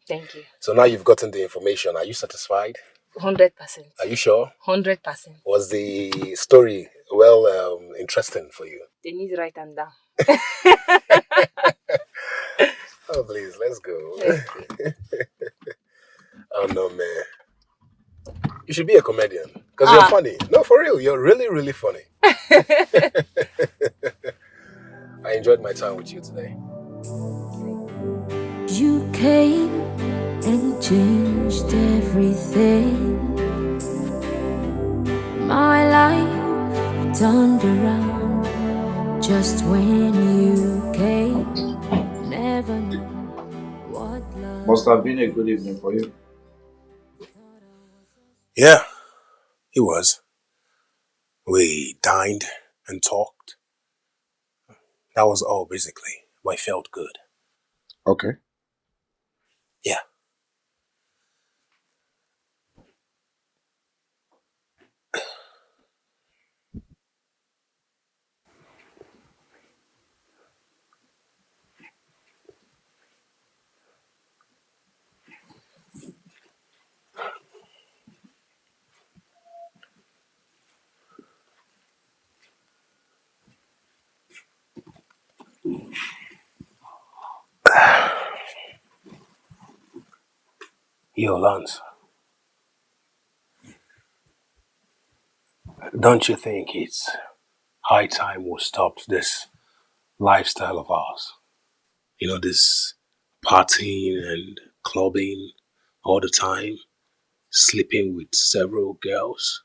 Thank you. So now you've gotten the information. Are you satisfied? Hundred percent. Are you sure? Hundred percent. Was the story well, um, interesting for you? They need to write them down. Oh, please, let's go. Okay. Oh no, man. You should be a comedian because you're Ah. funny. No, for real, you're really, really funny. I enjoyed my time with you today. You came and changed everything. My life turned around just when you came. Never knew what love. Must have been a good evening for you. Yeah, it was. We dined and talked. That was all, basically. But it felt good. Okay. Yeah. Yo, Lance. Don't you think it's high time we stopped this lifestyle of ours? You know, this partying and clubbing all the time, sleeping with several girls,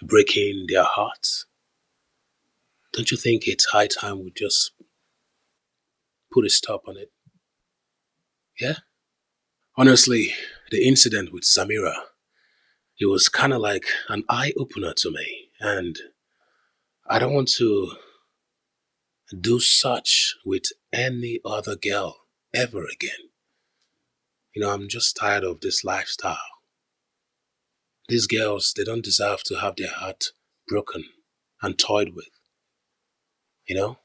breaking their hearts. Don't you think it's high time we just put a stop on it? Yeah? Honestly, the incident with Samira, it was kind of like an eye opener to me. And I don't want to do such with any other girl ever again. You know, I'm just tired of this lifestyle. These girls, they don't deserve to have their heart broken and toyed with. You know?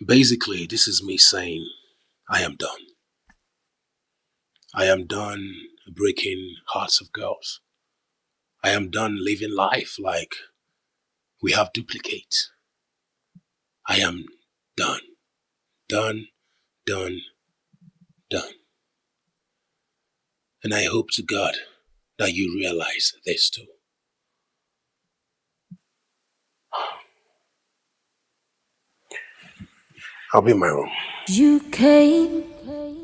Basically, this is me saying, I am done. I am done breaking hearts of girls. I am done living life like we have duplicates. I am done. Done, done, done. And I hope to God that you realize this too. I'll be in my room. You came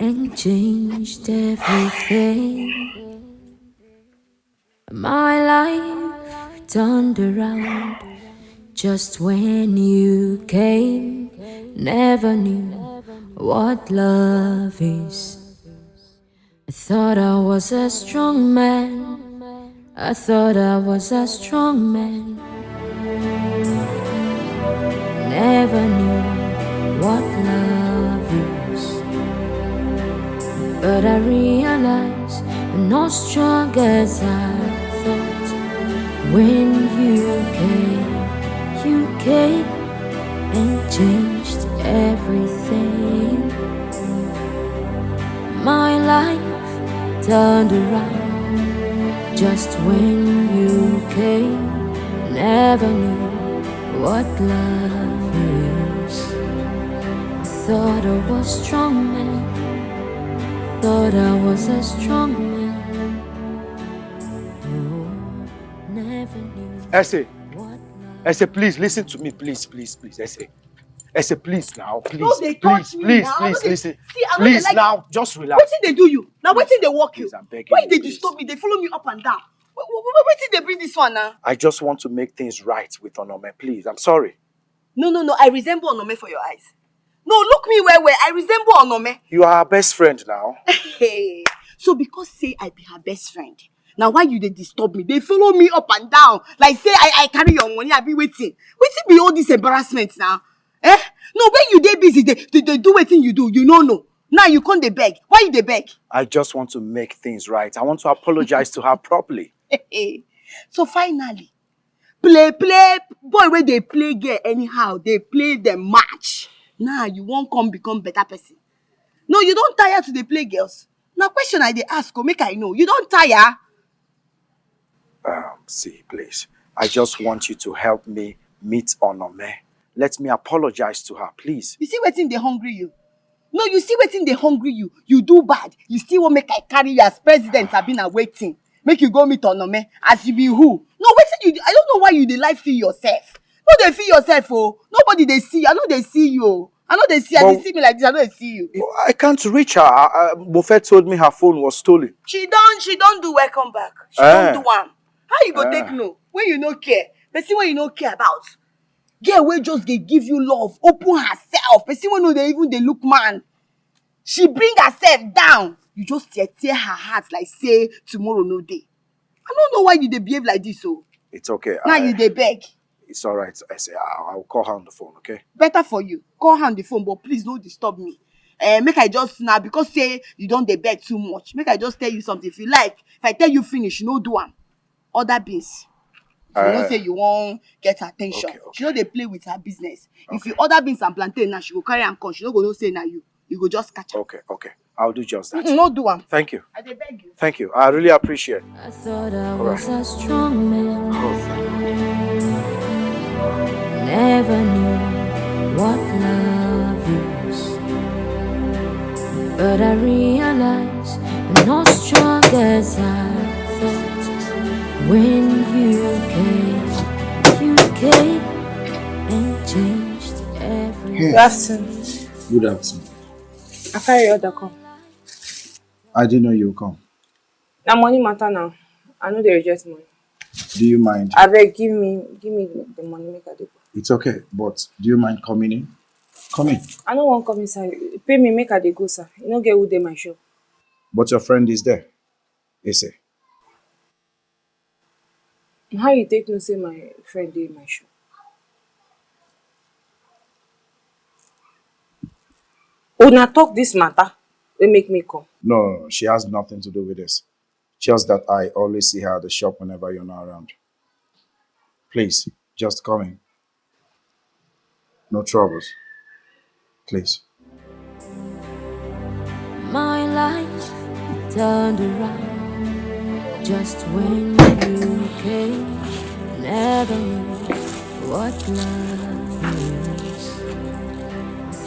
and changed everything. My life turned around just when you came. Never knew what love is. I thought I was a strong man. I thought I was a strong man. Never knew what love is. But I realize I'm not strong as I thought. When you came, you came and changed everything. My life turned around just when you came. Never knew what love is. Thought I was strong man. Thought I was a strong man. Oh, never knew. Ese, What love Ese, please listen to me, please, please, please, Ese. Ese, please now, please, No, they please, touch me please, now. please, No, they- listen, see, I no please dey like- now, just relax. Wetin dey do you? Na wetin dey work you? Please, I'm begging Why you, dey please. Disturb me? Dey follow me up and down. Wh- wh- wh- Wetin dey bring this one now? I just want to make things right with Onome, please. I'm sorry. No, no, no. I resemble Onome for your eyes. No, look me well well. I resemble Onome. You are our best friend now. Hey. So because say I be her best friend, na why you dey disturb me? Dey follow me up and down like say I I carry your money. I be waiting. Wetin be all this embarrassment now? Eh? No, when you dey busy, dey dey dey do wetin you do. You no know. Now you come dey beg. Why you dey beg? I just want to make things right. I want to apologize to her properly. So finally, play play boy wey dey play girl anyhow, dey play dem match. Now you wan come become better person. No, you don tire to dey play girls. Na question I dey ask o, make I know. You don tire? Um, see, please. I just want you to help me meet Onome. Let me apologize to her, please. You see wetin dey hungry you? No, you see wetin dey hungry you? You do bad. You still wan make I carry you as president, abi na wetin? Make you go meet Onome as you be who? No, wetin you do? I don't know why you dey like feel yourself. No dey feel yourself o. Nobody dey see you. I no dey see you o. I no dey see. As you But- see me like this, I no dey see you. I can't reach her. Uh, Mofe told me her phone was stolen. She don she don do welcome back. She Eh. don do am. How you go Eh. Take know when you no care? Person wey you no care about. Girl wey just dey give you love, open herself. Person wey no dey even dey look man. She bring herself down. You just tear tear her heart like say tomorrow no dey. I no know why you dey behave like this o. It's okay. Now I- you dey beg. It's all right. I say I'll, I'll call her on the phone, okay? Better for you. Call her on the phone, but please no disturb me. Eh, make I just now because say you don dey beg too much. Make I just tell you something. If you like, if I tell you finish, you no do am. Other beans. You know Uh, say you wan get attention. okay, She no dey play with her business. If you order beans and plantain now, she go carry am come. She no go know say na you. You go just catch her. Okay, okay. I'll do just that. Mm-mm, no do am. Thank you. I dey beg you. Thank you. I really appreciate. I thought I All right. was a strong man. Oh, thank you. Never knew what love is. But I realize I'm not strong as I thought. When you came, you came and changed everything. Good afternoon. Good afternoon. I carry your order come. I didn't know you would come. Na money matter now. I no dey reject money. Do you mind? Abeg, give me, give me the money, make I dey go. It's okay, but do you mind coming in? Come in. I no wan come inside. Pay me, make I dey go, sir. You no get who dey my shop. But your friend is there. Ese. How you take know say my friend dey my shop? Una talk this matter wey make me come. No, she has nothing to do with this. Just that I always see her at the shop whenever you're not around. Please, just come in. No troubles. Please. My life turned around just when you came. Never knew what love is.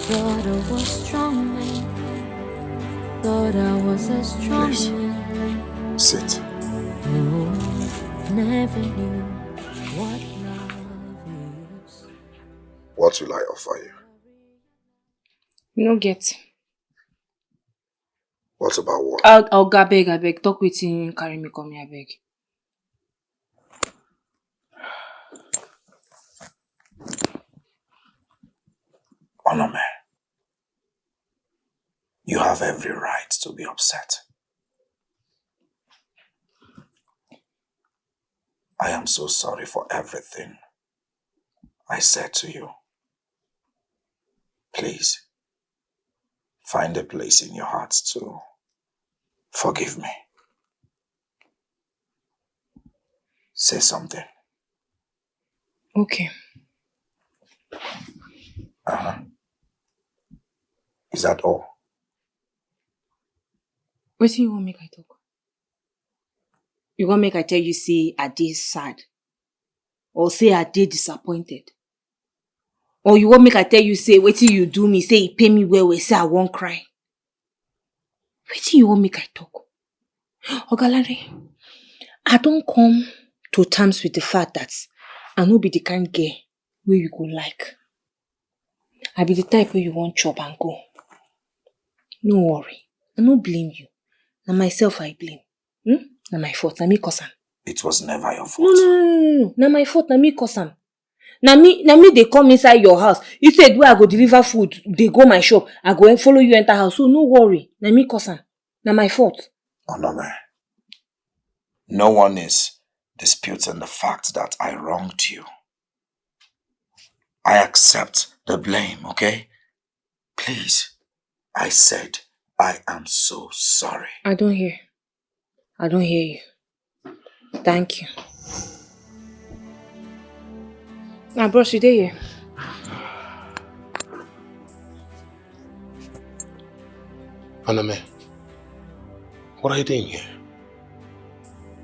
Thought I was strong man. Thought I was a strong Please. Man. Sit. No, never knew what love is. What will I offer you? You no get. What about work? I'll, I'll go, abeg, abeg. Talk wetin carry me come here, abeg. Onome, you have every right to be upset. I am so sorry for everything I said to you. Please, find a place in your heart to forgive me. Say something. Okay. Uh-huh. Is that all? Wetin you wan make I talk? You wan make I tell you say I dey sad? Or say I dey disappointed? Or you wan make I tell you say wetin you do me, say e pain me well well, say I wan cry? Wetin you wan make I talk? Oga Lanre, I don come to terms with the fact that I no be the kind girl wey you go like. I be the type wey you wan chop and go. No worry, I no blame you. Na myself I blame. Hmm? Na my fault, na me cause am. It was never your No, fault. no, no, no, no. Na my fault, na me cause am. Na me, na me dey come inside your house. You said where I go deliver food, dey go my shop, I go follow you enter house. So no worry, na me cause am. Na my fault. Onome, no one is disputing the fact that I wronged you. I accept the blame, okay? Please, I said I am so sorry. I don't hear. I don't hear you. Thank you. Now, bros, you dey here? Onome, what are you doing here?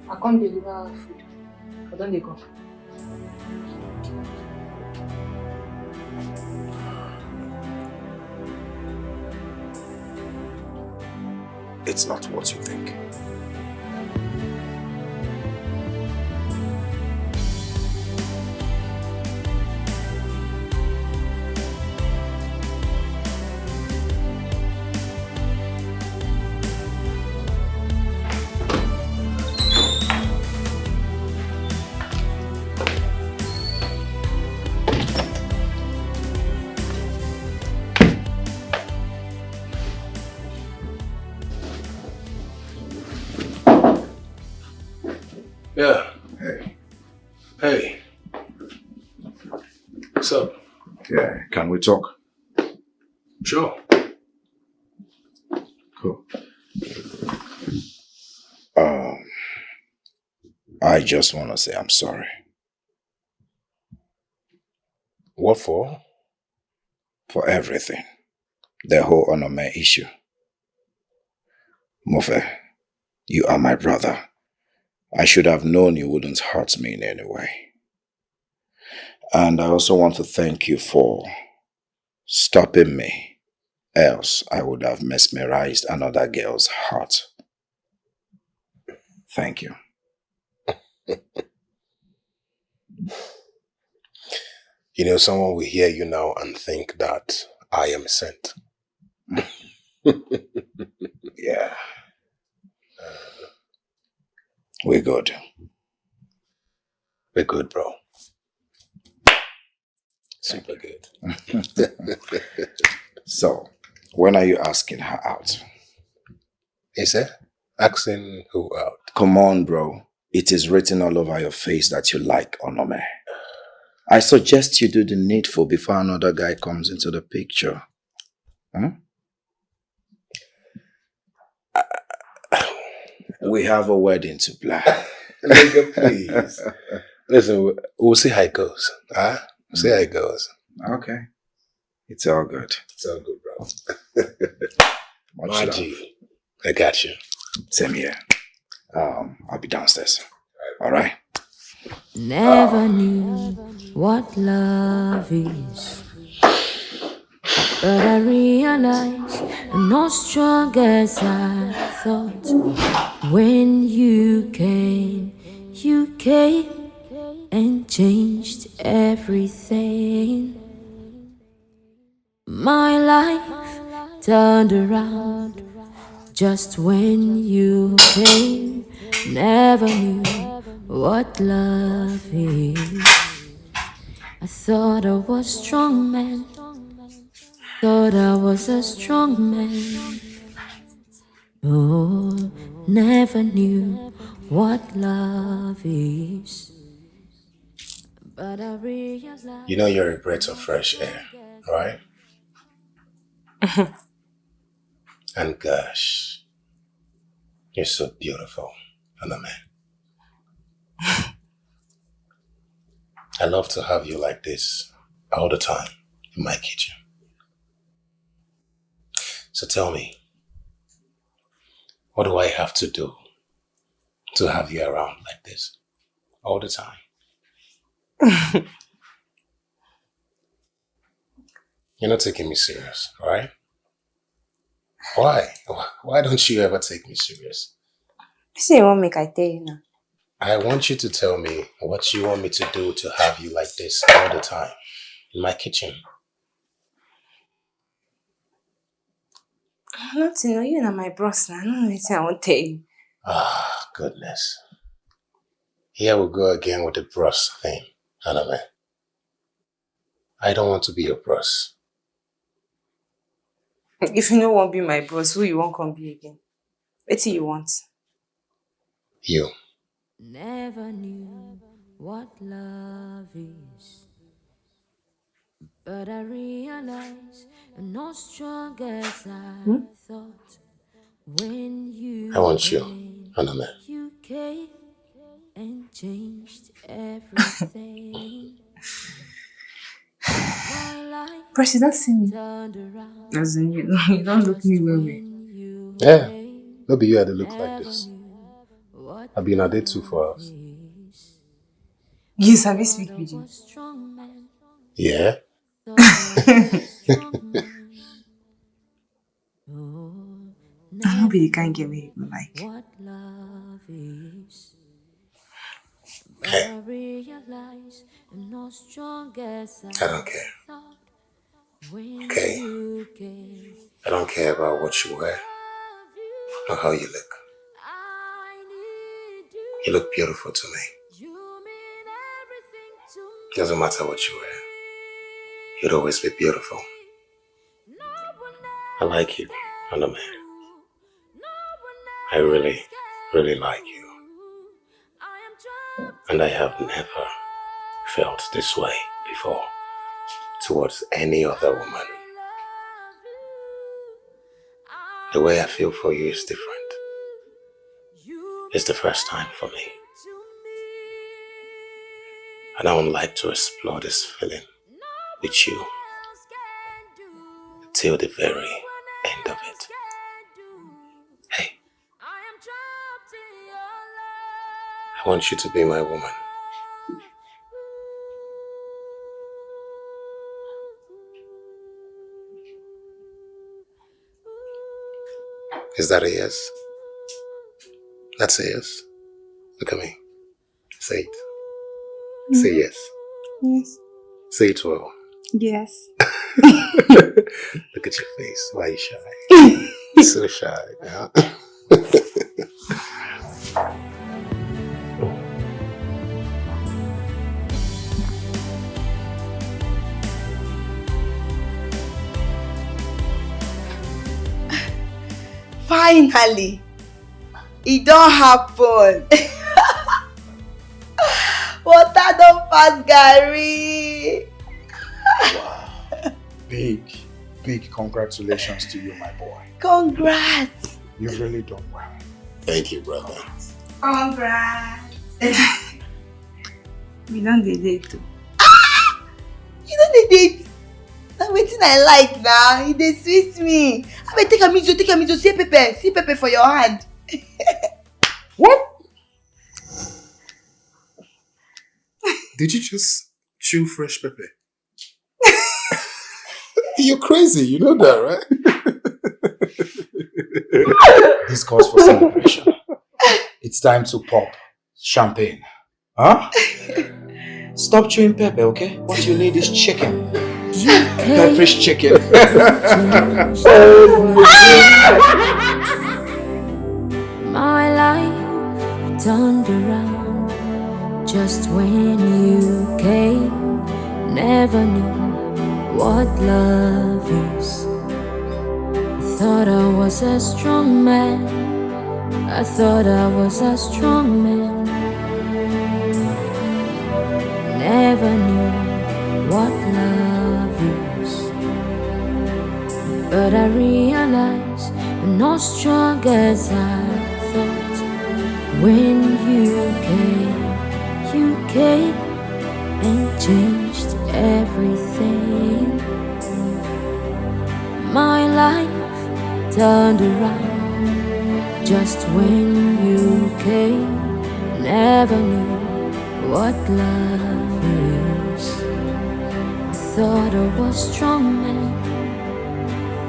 I come deliver food. I don dey go. It's not what you think. Yeah. Hey. Hey. What's up? Yeah, can we talk? Sure. Cool. Um, I just want to say I'm sorry. What for? For everything. The whole Onome issue. Mofe, you are my brother. I should have known you wouldn't hurt me in any way. And I also want to thank you for stopping me. Else, I would have mesmerized another girl's heart. Thank you. You know, someone will hear you now and think that I am sent. Yeah. We're good. We're good, bro. Super good. So, when are you asking her out? He said, asking who out? Come on, bro. It is written all over your face that you like Onome. I suggest you do the needful before another guy comes into the picture. Hmm? We have a wedding to plan. Nigga, please. Listen, we- we'll see how it goes. Huh? We'll see how it goes. Okay. It's all good. It's all good, bro. Much My love. G, I got you. Same here. Um, I'll be downstairs. All right. Never knew what love is. But I realized I'm not strong as I thought. When you came, you came and changed everything. My life turned around just when you came. Never knew what love is. I thought I was strong man. Thought I was a strong man. Oh, never knew what love is. But I realized You know you're a breath of fresh air, right? And gosh, you're so beautiful. I'm a man. I love to have you like this all the time in my kitchen. So tell me, what do I have to do to have you around like this all the time? You're not taking me serious, all right? Why? Why don't you ever take me serious? Say you won't make I tell you now. I want you to tell me what you want me to do to have you like this all the time in my kitchen. Nothing, no, you na my bros now. I don't know anything I won't tell you. Ah, goodness. Here we go again with the bros thing, Aname. I don't want to be your bros. If you no wan be my bros, who you wan come be again? Wetin you want? You. Never knew what love is. But I realize I'm not strong as I thought. When you I want you, came, Aname. You came and changed everything. My life Bros, you don't see me. Turned around As in, you, you don't look me well well. when you Yeah. came. No be you had to look like this. What I've been a day two for hours. is. You sabi speak pidgin. Was strong man. Yeah. Thought I was strong man. Oh, I no be the kind girl wey you go like. What love is. Okay. I realize I'm not strong as I don't care. Thought when Okay. You came. I don't care about what you wear or how you look. I need you. You look beautiful to me. You mean everything to me. Doesn't matter what you wear. You'd always be beautiful. No one I like you, Aname. No one I really, really like you. I am trapped And I have never felt this way before towards any other woman. The way I feel for you is different. It's the first time for me. And I would like to explore this feeling with you till the very end of it. Hey, I want you to be my woman. Is that a yes? That's a yes. Look at me. Say it. Say yes. Yes. Say it well. Yes. Look at your face. Why are you shy? You're so shy. Huh? Finally, e don happen. Water don pass garri. Wow. Big, big congratulations to you, my boy. Congrats. You've really done well. Thank you, brother. Congrats. We don dey date o. Ah! You don dey date? Na wetin I like na. E dey sweet me. Abeg take am easy o, take am easy o. See pepper, see pepper for your hand. What? Did you just chew fresh pepper? You're crazy, you know that, right? This calls for celebration. It's time to pop champagne. Huh? Stop chewing pepper, okay? What you need is chicken. Pepperidge chicken. My life turned around just when you came. Never knew what love is. I thought I was a strong man. I thought I was a strong man. Never knew what love is. But I realize I'm not strong as I thought. When you came, you came and changed everything. My life turned around just when you came. Never knew what love is. I thought I was strong man.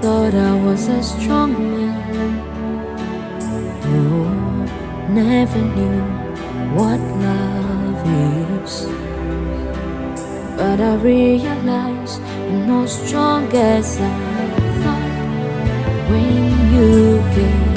Thought I was a strong man. Oh, never knew what love is. But I realize I'm not strong as I thought when you came.